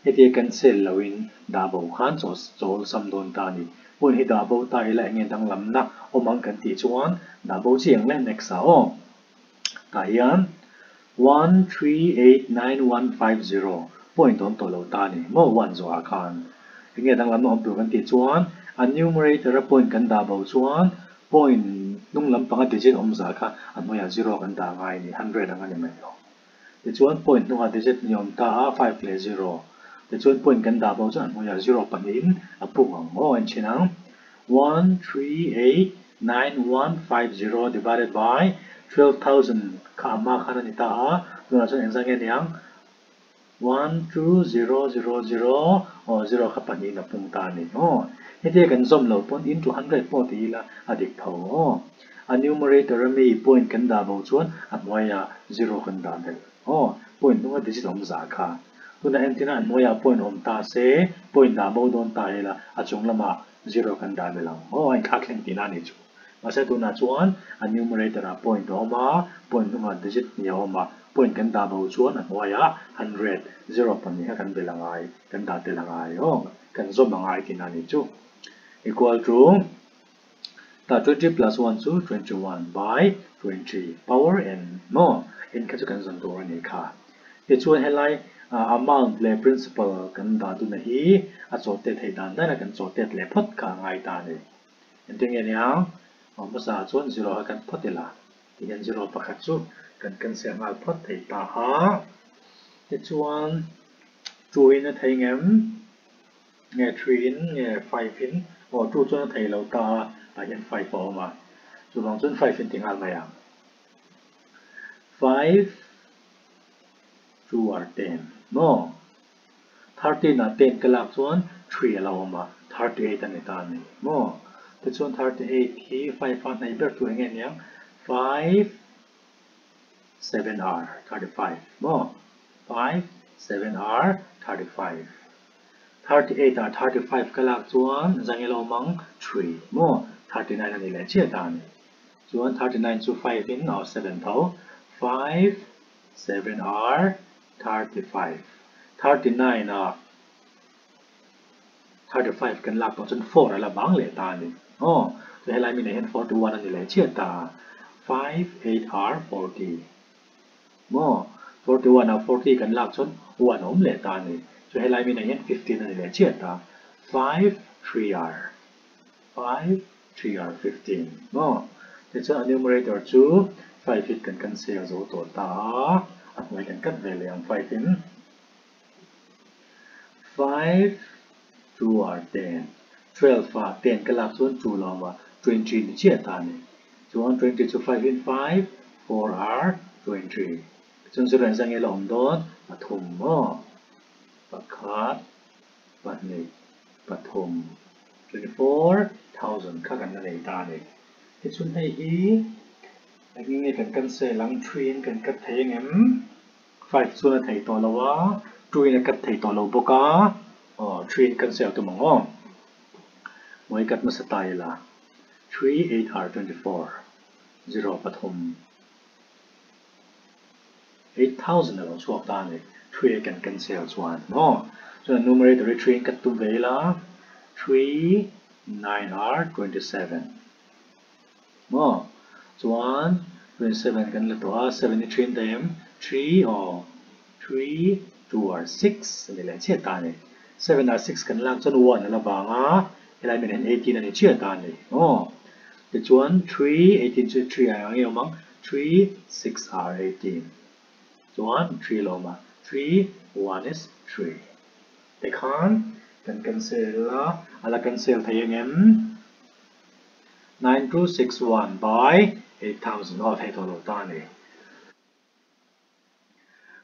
[SPEAKER 2] hetia cancel loin dah bo khan chaw chawl sam dawn ta a ni. Point hi dah bo ta ila enge danglamna awm ang kan tih chuan dah bo chi ang le next ah aw. Tah hian 1389150 point awm tawh lo ta a ni maw one zawh ah khan enge danglamna awm tur kan tih chuan a numerator a point kan dah bo chuan point hnung lampanga digit awm zah kha a hnuaiah zero kan dah ngai a ni 100 ang a ni mai lo. Tichuan point hnungah digit ni awm ta a, 5 leh 0. Tichuan point kan dah bo chuan a hnuaiah 0 pahnihin a pung ang aw en chhin ang. 1389150 divided by 12,000 kha a hma khan a ni ta a, tunah chuan engzah nge niang? 12000 aw 0 kha pahnihin a pung ta a ni aw. Hetia kan zawm loh pawn into 100 pawh ti ila a dik tho aw. A numerator a mi point kan dah bo chuan a hnuaiah zero kan dah belh aw. Point hnunga digit awm zah kha. Tunah entirna a hnuaiah point awm ta se point dah bo dawn ta ila a chung lamah zero kan dah belh ang aw. A inthlak thleng tihna a nih chu. Mahse tunah chuan a numerator ah point a awm a, point hnungah digit hnih a awm a, point kan dah bo chuan a hnuaiah 100, zero pahnih kha kan belh a ngai, kan dah tel a ngai aw. Kan zawm a ngai tihna a nih chu. Equal to. Tah 20 plus 1 chu 21 by 20 power n maw? N kha chu kan zawn tur a nih kha. Tichuan helai amount leh principal kan dah duna hi a chawhtet theih dan daina kan chawhtet leh phawt kha a ngai ta a ni. Engtin nge niang? Aw hmasa ah chuan zero kha kan phawt ila. Tihian zero pakhat chu kan cancel nghal phawt thei ta a. Tichuan two in a thei ngem? Nge three in nge five in? Aw two chuan a thei lo ta a, tah hian five a awm a. Chuvang chuan five in ti nghal mai ang. Five two are ten maw? 13 ah 10 ka lak chuan 3 a lo awm a, 38 a ni ta a ni maw? Tichuan 38 hi 5 a hnaih ber tur enge niang? 5 7 are 35 maw? 5 7 are 35 38 ah 35 ka lak chuan zang i lo awm ang 3 maw? 39 a ni leh chiah ta a ni. Chuan 39 chu 5 in aw 7 tho 5 7 are 35 39 ah 35 kan lak tawh chuan 4 a la bang leh ta a ni. Aw, chu helai mi nei hian 41 a ni leh chiah ta a. 5 8 are 40. Maw? 41 ah 40 kan lak chuan 1 a awm leh ta a ni. Chu helai mi nei hian 15 a ni leh chiah ta. 5 3 are 5 3 are 15. Maw? Tichuan a numerator chu 5 hi kan cancel zo tawh ta a, a hnuai kan cut ve leh ang 5 in. 5 2 are 10. 12 ah 10 ka lak chuan 2 lo awm a, 20 ni chiah ta a ni. Chuan 20 chu 5 in 5, 4 are 20. Tichuan zero engzah nge la awm dawn? Pathum maw? Pakhat, pahnih, pathum, 24,000 kha kan la nei ta a ni. Tichuan hei hi engin nge kan cancel ang? 3 in kan cut thei angem? 5 chuan a thei tawh lo a, 2 in a cut thei tawh lo bawk a, aw 3 in cancel tum ang aw. Mawi cut hmasa ta ila, 3 8 are 24, 0 pathum. 8,000 a lo chhuak ta a ni. 3 a kan cancel chuan maw? Chuan numerator hi 3 in cut tum ve ila, 3 9 are 27 maw? Chuan 27 kan la tawh a, 7 hi 3 in daih em? 3 aw, 3 2 are 6 a ni leh chiah ta a ni. 7 ah 6 kan lak chuan 1 a la vang a, helai min hian 18 a ni chiah ta a ni maw? Tichuan 3 18 chu 3 ah eng nge awm ang? 3 6 are 18 chuan 3 lo awm a, 3 1 is 3 tikhan kan cancel a, a la cancel thei angem? 9 2 6 1 by 8000 aw thei tawh lo ta a ni.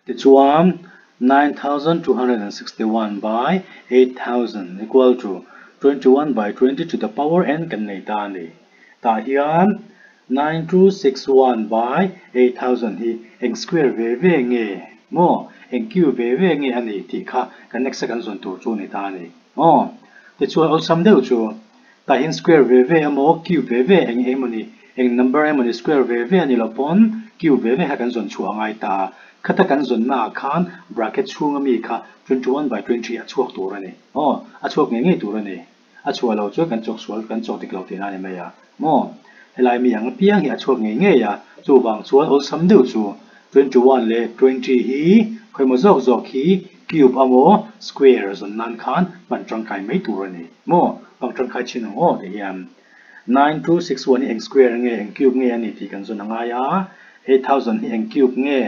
[SPEAKER 2] Tichuan 9261 by 8000 equal to 21 by 20 to the power n kan nei ta a ni. Tah hian 9261 by 8000 hi eng square ve ve nge maw, eng cube ve ve nge a ni tih kha kan next a kan zawn tur chu a ni ta a ni maw. Tichuan awlsam deuh chu tah hian square ve ve emaw cube ve ve eng emaw ni eng number emaw ni square ve ve a ni loh pawn cube ve ve kha kan zawn chhuah a ngai ta a. Khata kan zawnna ah khan bracket chhunga mi kha 21 by 20 a chhuak tur a ni. Aw, a chhuak ngei ngei tur a ni. A chhuah loh chuan kan chawk sual kan chawk dik lo tihna a ni mai a. Maw? Helai mi ang apiang hi a chhuak ngei ngei a, chuvang chuan awlsam deuh chu 21 leh 20 hi khawimaw zawk zawk hi cube amaw square zawn nan khan hman tangkai mai tur a ni. Maw? Hmang tangkai chin ang aw ti hian 9261 hi eng square nge eng cube nge a ni tih kan zawn a ngai a, 8000 hi eng cube nge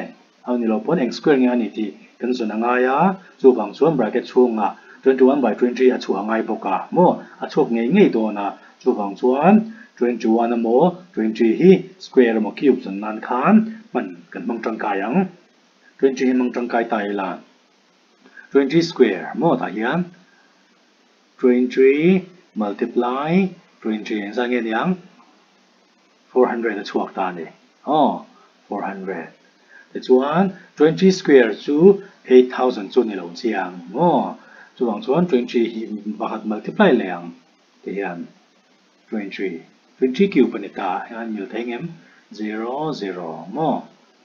[SPEAKER 2] a ni loh pawn eng square nge a ni tih kan zawn a ngai a, chuvang chuan bracket chhungah 21 by 20 a chhuah a ngai bawk a, maw? A chhuak ngei ngei dawn a, chuvang chuan 21 emaw 20 hi square emaw cube zawn nan khan hman kan hmang tangkai ang. 20 hi hmang tangkai ta ila 20 square maw tah hian 20 multiply 20 engzah nge niang? 400 a chhuak ta a ni. Aw, 400. Tichuan, 20 square chu 8000 chu ni lo chiang maw? Chuvang chuan 20 hi pakhat multiply leh ang ti hian 20, 20 cube a ni ta. Heng an mil thei ngem? Zero, zero maw?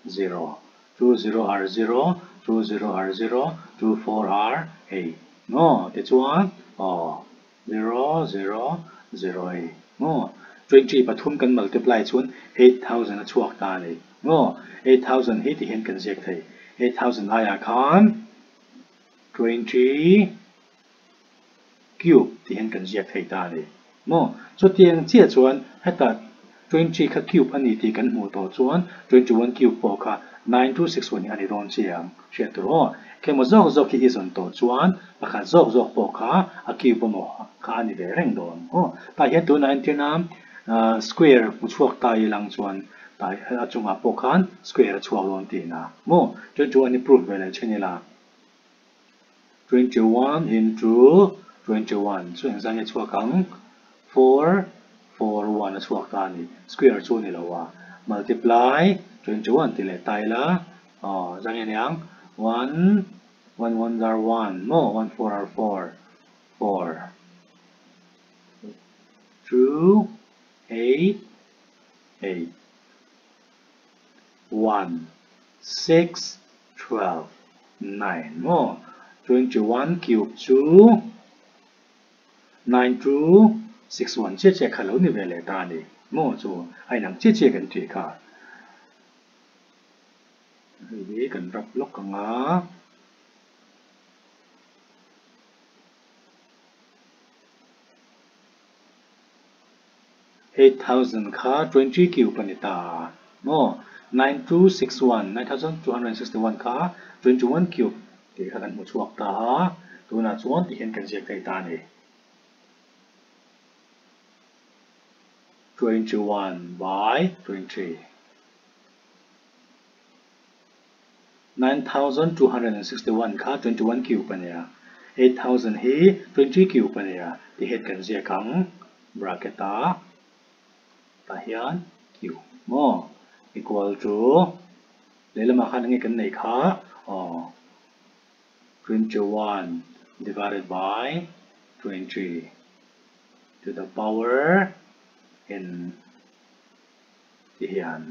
[SPEAKER 2] Zero. Two zero are zero, two zero are zero, two four are eight maw? Tichuan, aw. Zero zero zero eight maw? 20 pathum kan multiply chuan 8000 a chhuak ta a ni maw? 8000 hi ti hian kan ziak thei 8000 aiah khan 20 cube ti hian kan ziak thei ta a ni maw? Chutiang chiah chuan hetah 20 kha cube a ni tih kan hmuh tawh chuan 21 cube pawh kha 9261 hi a ni dawn chiang hriat tur aw. Khemaw zawk zawk hi i zawn tawh chuan pakhat zawk zawk pawh kha a cube emaw kha a ni ve reng dawn aw. Tah hian tunah entirna square hmu chhuak ta ilang chuan tah a chungah pawh khan square a chhuak dawn tihna maw? 21 hi proof ve leh thin ila. 21 into 21 chu engzah nge chhuak ang? 4 4 1 a chhuak ta a ni. Square chu a ni lo a. Multiply 21 tih leh ta ila aw engzah nge niang? 1 1 1 are 1 maw? 1 4 are 4 4 2 8 8 1 6 12 9 maw? 21 cube chu 9 2 6 1 chiah chiah kha lo ni ve leh ta a ni maw? Chu a inang chiah chiah kan tih kha. Hei hi kan rap lawk ang a. 8000 kha 20 cube a ni ta maw? 9261, 9261 kha 21 cube tih kha kan hmu chhuak ta a, tunah chuan ti hian kan ziak thei ta a ni. 21 by 20. 9261 kha 21 cube a nia, 8000 hi 20 cube a nia ti hian kan ziak ang bracket ah tah hian cube maw equal to lehlamah khan enge kan neih kha aw 21 divided by 20 to the power n. Ti hian.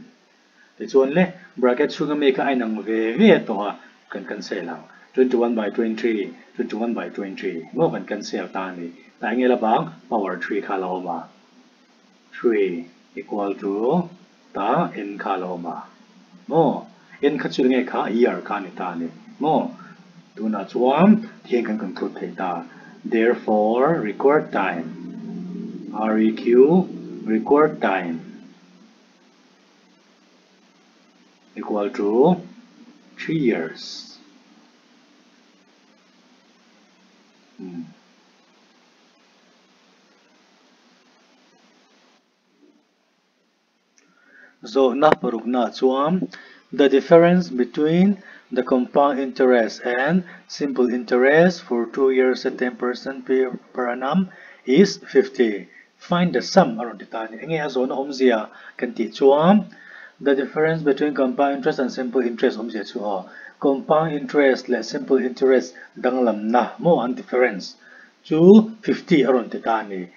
[SPEAKER 2] Tichuan le, bracket chhunga mi kha a inang ve ve tawh a, kan cancel ang. 21 by 23, 21 by 23 maw kan cancel ta a ni. Tah enge la bang, power 3 kha a la awm a. 3 equal to ta n kha a la awm a. Maw? N kha chu enge kha year kha a ni ta a ni. Maw? Tunah chuan ti hian kan conclude thei ta. Therefore, required time, REQ, required time equal to 3 years. Hmm. Zawhna parukna chuan The difference between the compound interest and simple interest for 2 years at 10% per annum is 50. Find the sum a rawn ti ta a ni. Enge a zawhna awmzia kan tih chuan The difference between compound interest and simple interest awmzia chu aw compound interest leh simple interest danglamna maw an difference chu 50 a rawn ti ta a ni.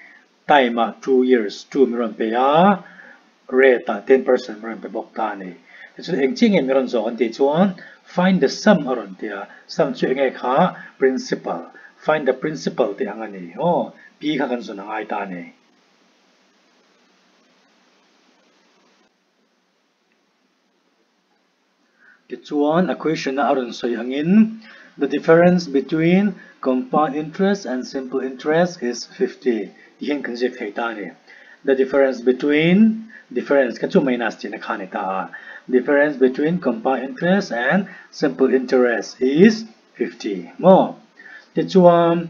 [SPEAKER 2] Time ah 2 years 2 min rawn pe a, rate ah 10% min rawn pe bawk ta a ni. Tichuan eng chiah nge min rawn zawh an tih chuan find the sum a rawn ti a, sum chu enge kha principal, find the principal tih ang a ni aw, P kha kan zawn a ngai ta a ni. Tichuan, a question-a a rawn sawi angin, The difference between compound interest and simple interest is 50 tih hian kan ziak thei ta a ni. The difference between, difference kha chu minus tihna kha a ni ta a, difference between compound interest and simple interest is 50 maw? Tichuan,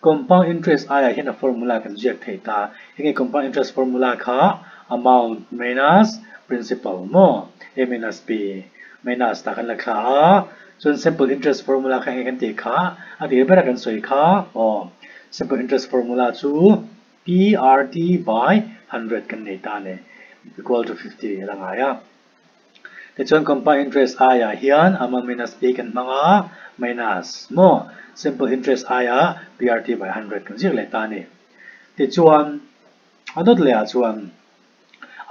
[SPEAKER 2] compound interest aiah hian a formula kan ziak thei ta. Enge compound interest formula kha? Amount minus principal maw? A minus B minus tah kan la thla a. Chuan simple interest formula kha enge kan tih kha? A tir bera kan sawi kha aw. Simple interest formula chu PRT by 100 kan nei ta a ni. Equal to 50 a la ngai a. Tichuan compound interest aiah hian amount minus P kan hmang a, minus maw? Simple interest aiah PRT by 100 kan ziak leh ta a ni. Tichuan a dawt lehah chuan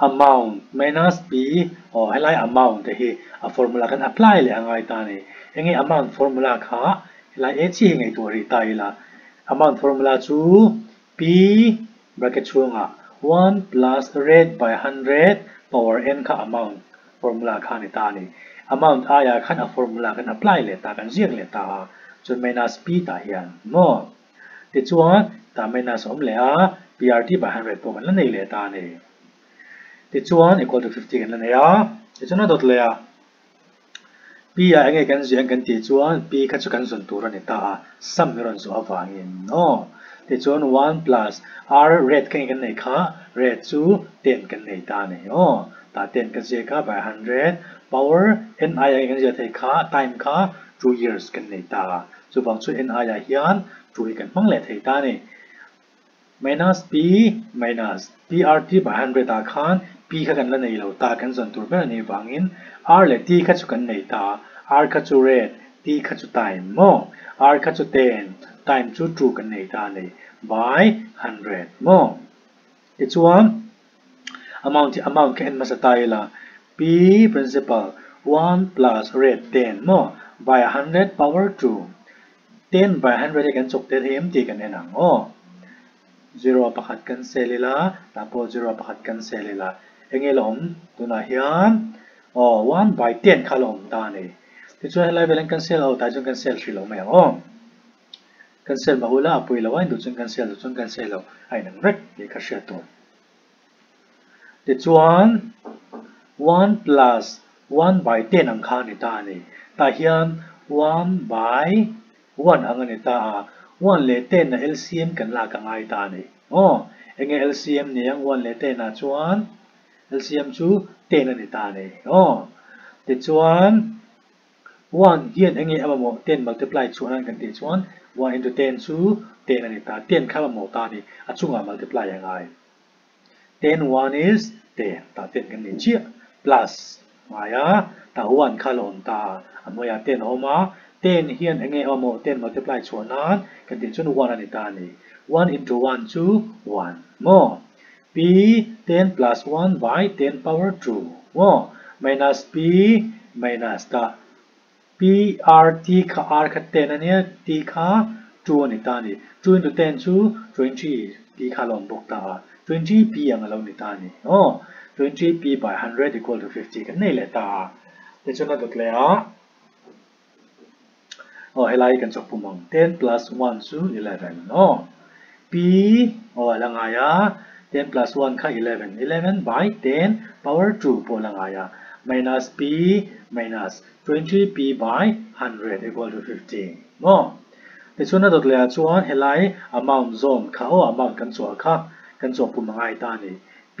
[SPEAKER 2] amount minus P aw helai amount te hi a formula kan apply leh a ngai ta a ni. Enge amount formula kha helai A chi hi ngaihtuah rih ta ila amount formula chu P bracket chhungah One plus rate by hundred power n kha amount formula kha a ni ta a ni. Amount aiah khan a formula kan apply leh ta, kan ziak leh ta a, chuan minus p tah hian maw? Tichuan tah minus a awm leh a, prt by hundred pawh kan la nei leh ta a ni. Tichuan equal to 50 kan la nei a, tichuan a dawt leh a, P ah enge kan ziah ang kan tih chuan P kha chu kan zawn tur a ni ta a, sum i rawn zawh avangin aw. Tichuan one plus R rate kha enge kan neih kha, rate chu ten kan nei ta a ni aw. Tah ten ka ziak a by hundred power N ai ah enge kan ziah theih kha, time kha two years kan nei ta a, chuvang chu N ai ah hian two hi kan hmang leh thei ta a ni. Minus P minus PRT by hundred ah khan P kha kan la nei lo ta, kan zawn tur ber a nih vangin R leh T kha chu kan nei ta, R kha chu rate, T kha chu time maw? R kha chu ten, time chu two kan nei ta a ni, by hundred maw? Tichuan amount hi amount kha en hmasa ta ila, P principal one plus rate ten maw by hundred power two Ten by hundred hi kan chawk tel hi em tih kan en ang aw. Zero pakhat kan sel ila, tah pawh zero pakhat kan sel ila. Enge la awm tunah hian aw one by ten kha la awm ta a ni. Tichuan helai velah hian kan sel ho tah chuan kan sel hrih lo mai ang aw. Kan sel mah ula a pui lo a, induh chuan kan sel duh chuan kan sel lo a inang vek tih kha hriat tur. Tichuan one plus one by ten ang kha a ni ta a ni. Tah hian one by one ang a ni ta a, one leh ten a LCM kan lak a ngai ta a ni. Aw, enge LCM ni ang one leh ten ah chuan LCM chu ten a ni ta a ni. Aw, tichuan One hian eng nge a mamawh ten multiply chhuah nan kan tih chuan one into ten chu ten a ni ta, ten kha mamawh ta a ni, a chungah multiply a ngai. Ten one is ten, tah ten kan nei chiah, plus ngai a, tah one kha a la awm ta a, a hnuaiah ten a awm a, ten hian eng nge a mamawh ten multiply chhuah nan kan tih chuan one a ni ta a ni, one into one chu one maw? P ten plus one by ten power two maw minus P minus tah P R T kha R kha ten a nia T kha two a ni ta a ni two into ten chu 20 P kha a lo awm bawk ta a 20 P ang a lo ni ta a ni aw 20 P by hundred equal to 50 kan nei leh ta a tichuan a dawt leh a Aw helai hi kan chawk pum ang ten plus one chu eleven aw P aw a la ngai a ten plus one kha eleven eleven by ten power two pawh a la ngai a minus P minus 20 P by hundred equal to 50 maw tichuan a dawt leh ah chuan helai amount zawn kha aw amount kan chhuah kha kan chawk pum a ngai ta a ni. P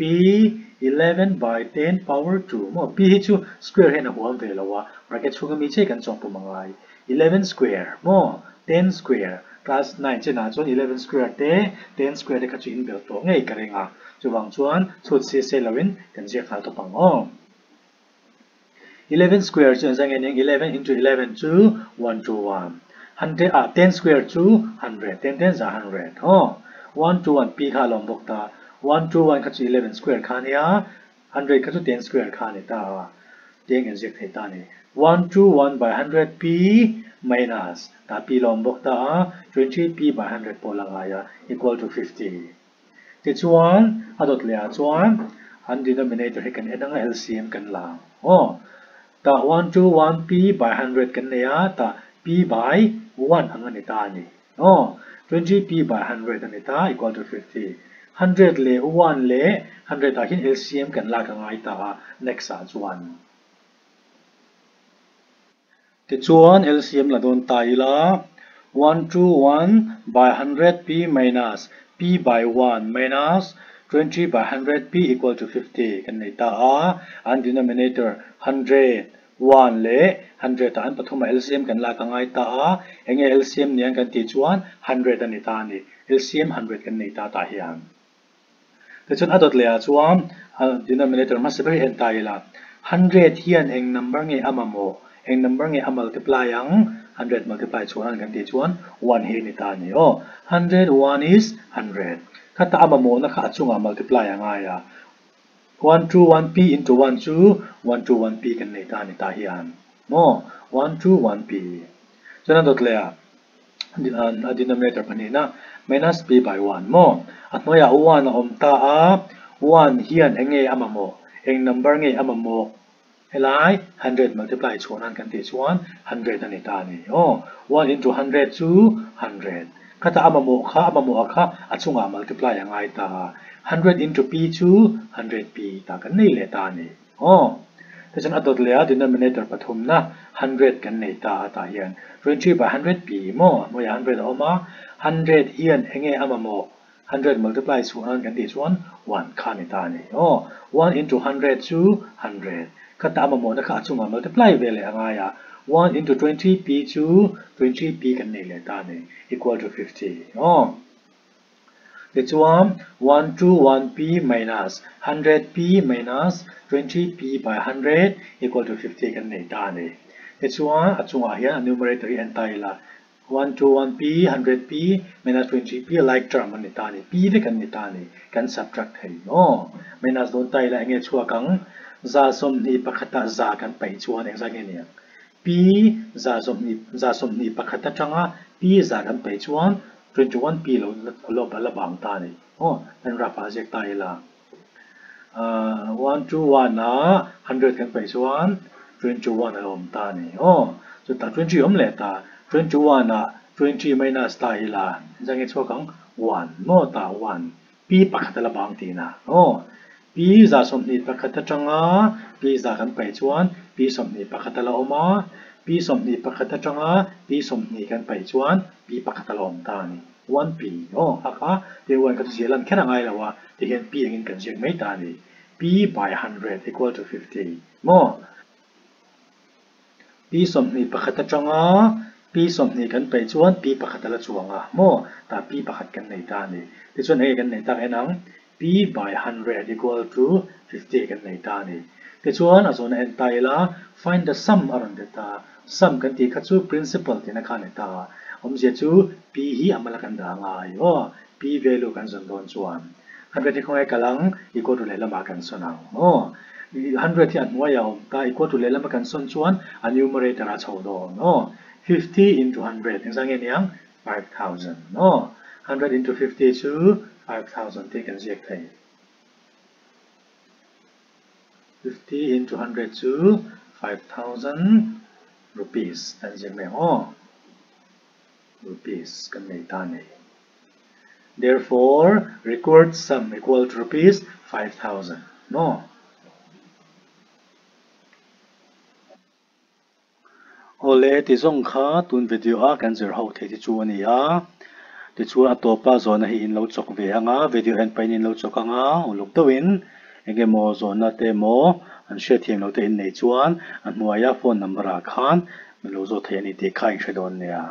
[SPEAKER 2] 11 by 10 power 2 maw P hi chu square hian a huam ve lo a, bracket chhunga mi chiah kan chawng pum angai. 11 square maw 10 square class 9 chinah chuan 11 square te 10 square te kha chu inbelh tawh ngei ka ring a, chuvang chuan chhut si se loin kan ziak nghal tawp ang aw. 11 square chu engzah nge ning 11 into 11 chu 1 to 1 hundred ah 10 square chu 100 ten ten za 100 aw 1 to 1 p kha a lawm bawk ta 1 to 1 kha chu 11 square kha nia 100 kha chu 10 square kha ni ta a tiang in ziak thei ta ni 1 to 1 by 100 p minus ta p lawm bawk ta a 20 p by 100 pawh la ngai a equal to 50 Tichuan, a dawt leh ah chuan an denominator hi kan en ang a, LCM kan la ang. Aw, tah one two one p by hundred kan nei a, tah p by one ang a ni ta a ni. Aw, 20 p by hundred a ni ta equal to 50. Hundred leh one leh hundred ah hian LCM kan lak a ngai ta a, next ah chuan. Tichuan, LCM la dawn ta ila, one two one by hundred p minus p by one minus 20 by hundred p equal to 50 kan nei ta a, an denominator hundred, one leh hundred ah an pathumah LCM kan lak a ngai ta a, enge LCM ni ang kan tih chuan hundred a ni ta a ni, LCM hundred kan nei ta tah hian. Tichuan a dawt leh ah chuan a denominator hmasa ber hi en ta ila, hundred hian eng number nge a mamawh, eng number nge a multiply ang, hundred multiply chhuah nan kan tih chuan one hi a ni ta a ni aw, hundred one is hundred, khata a mamawhna kha a chungah multiply a ngai a, one two one p into one chu one two one p kan nei ta a ni tah hian maw, one two one p. Chuan a dawt leh ah a denominator pahnihna Minus p by 1 maw? A hnuaiah 1 a awm ta a, 1 hian eng nge a mamawh? Eng number nge a mamawh? Helai 100 multiply chhuah nan kan tih chuan 100 a ni ta a ni. Aw, 1 into 100 chu 100. Khata a mamawh kha, a mamawh a kha a chungah multiply a ngai ta a. 100 into p chu 100p ta kan nei leh ta a ni. Aw. Tichuan a dawt leh a denominator pathumna 100 kan nei ta a tah hian 20 by 100 p maw? A hnuaiah 100 a awm a, 100 hian enge a mamawh? 100 multiply chhuah nan kan tih chuan 1 kha a ni ta a ni. Aw. 1 into 100 chu 100. Khata a mamawhna kha a chungah multiply ve leh a ngai a, 1 into 20 p chu 20 p kan nei leh ta a ni, equal to 50. Aw. Tichuan, 1 to 1 p minus 100 p minus 20 p by 100 equal to 50 kan nei ta a ni. Tichuan, a chungah hian a numerator hi en ta ila, 1 to 1 p, 100 p minus 20 p like term an ni ta a ni, p vek an ni ta a ni, kan subtract thei maw? Minus dawn ta ila enge chhuak ang? 21%ah za kan paih chuan engzat nge ni ang? P 21% atanga p za kan paih chuan 21 p lo lo la bang ta a ni. Aw, kan rap ah ziak ta ila. 1 to 1 ah 100 kan paih chuan 21 a lo awm ta a ni. Aw, chutah 20 awm leh ta. 21 ah 20 minus ta ila, engzah nge chhuak ang? 1 maw ta 1. P pakhat a la bang tihna. Aw, P 21 atanga P za kan paih chuan P 21 a la awm a, P 21 atanga P 20 kan paih chuan P pakhat a la awm ta a ni. 1 P. Aw, a kha tin 1 kha chu ziah lan kher a ngai lo a, tihian P angin kan ziak mai ta a ni. P by 100 equal to 50. Maw? P 21 atanga P 20 kan paih chuan P pakhat a la chuang a, maw? Tah P pakhat kan nei ta a ni. Tichuan enge kan nei tak en ang? P by 100 equal to 50 kan nei ta a ni. Tichuan a zawhna en ta ila, find the sum a rawn ti ta. Sum kan tih kha chu principal tihna kha a ni ta. Awmzia chu P hi a mala kan dah ngai aw. P value kan zawn dawn chuan 100 hi khawngaih kal ang, equal to lehlamah kan sawn ang aw. 100 hi a hnuaiah a awm ta, equal to lehlama kan sawn chuan a numerator a chho dawn aw. 50 into 100 engzah nge niang? 5000 aw. 100 into 50 chu 5000 tih kan ziak thei. 50 into 100 chu 5000 rupees kan ziak mai ang aw. Rupees kan nei ta a ni. Therefore, required sum equal to rupees 5000. Maw? Awle, ti zawng kha tun video a kan zir ho thei te chu a ni a. Tichuan a tawpa zawhna hi in lo chawk ve ang a, video en pahin in lo chawk ang a, uluk deuhin eng emaw zawhna te emaw an hriatthiam loh te in nei chuan a hnuaia phone number ah khan min lo zawt thei a ni tih kha in hre dawn nia.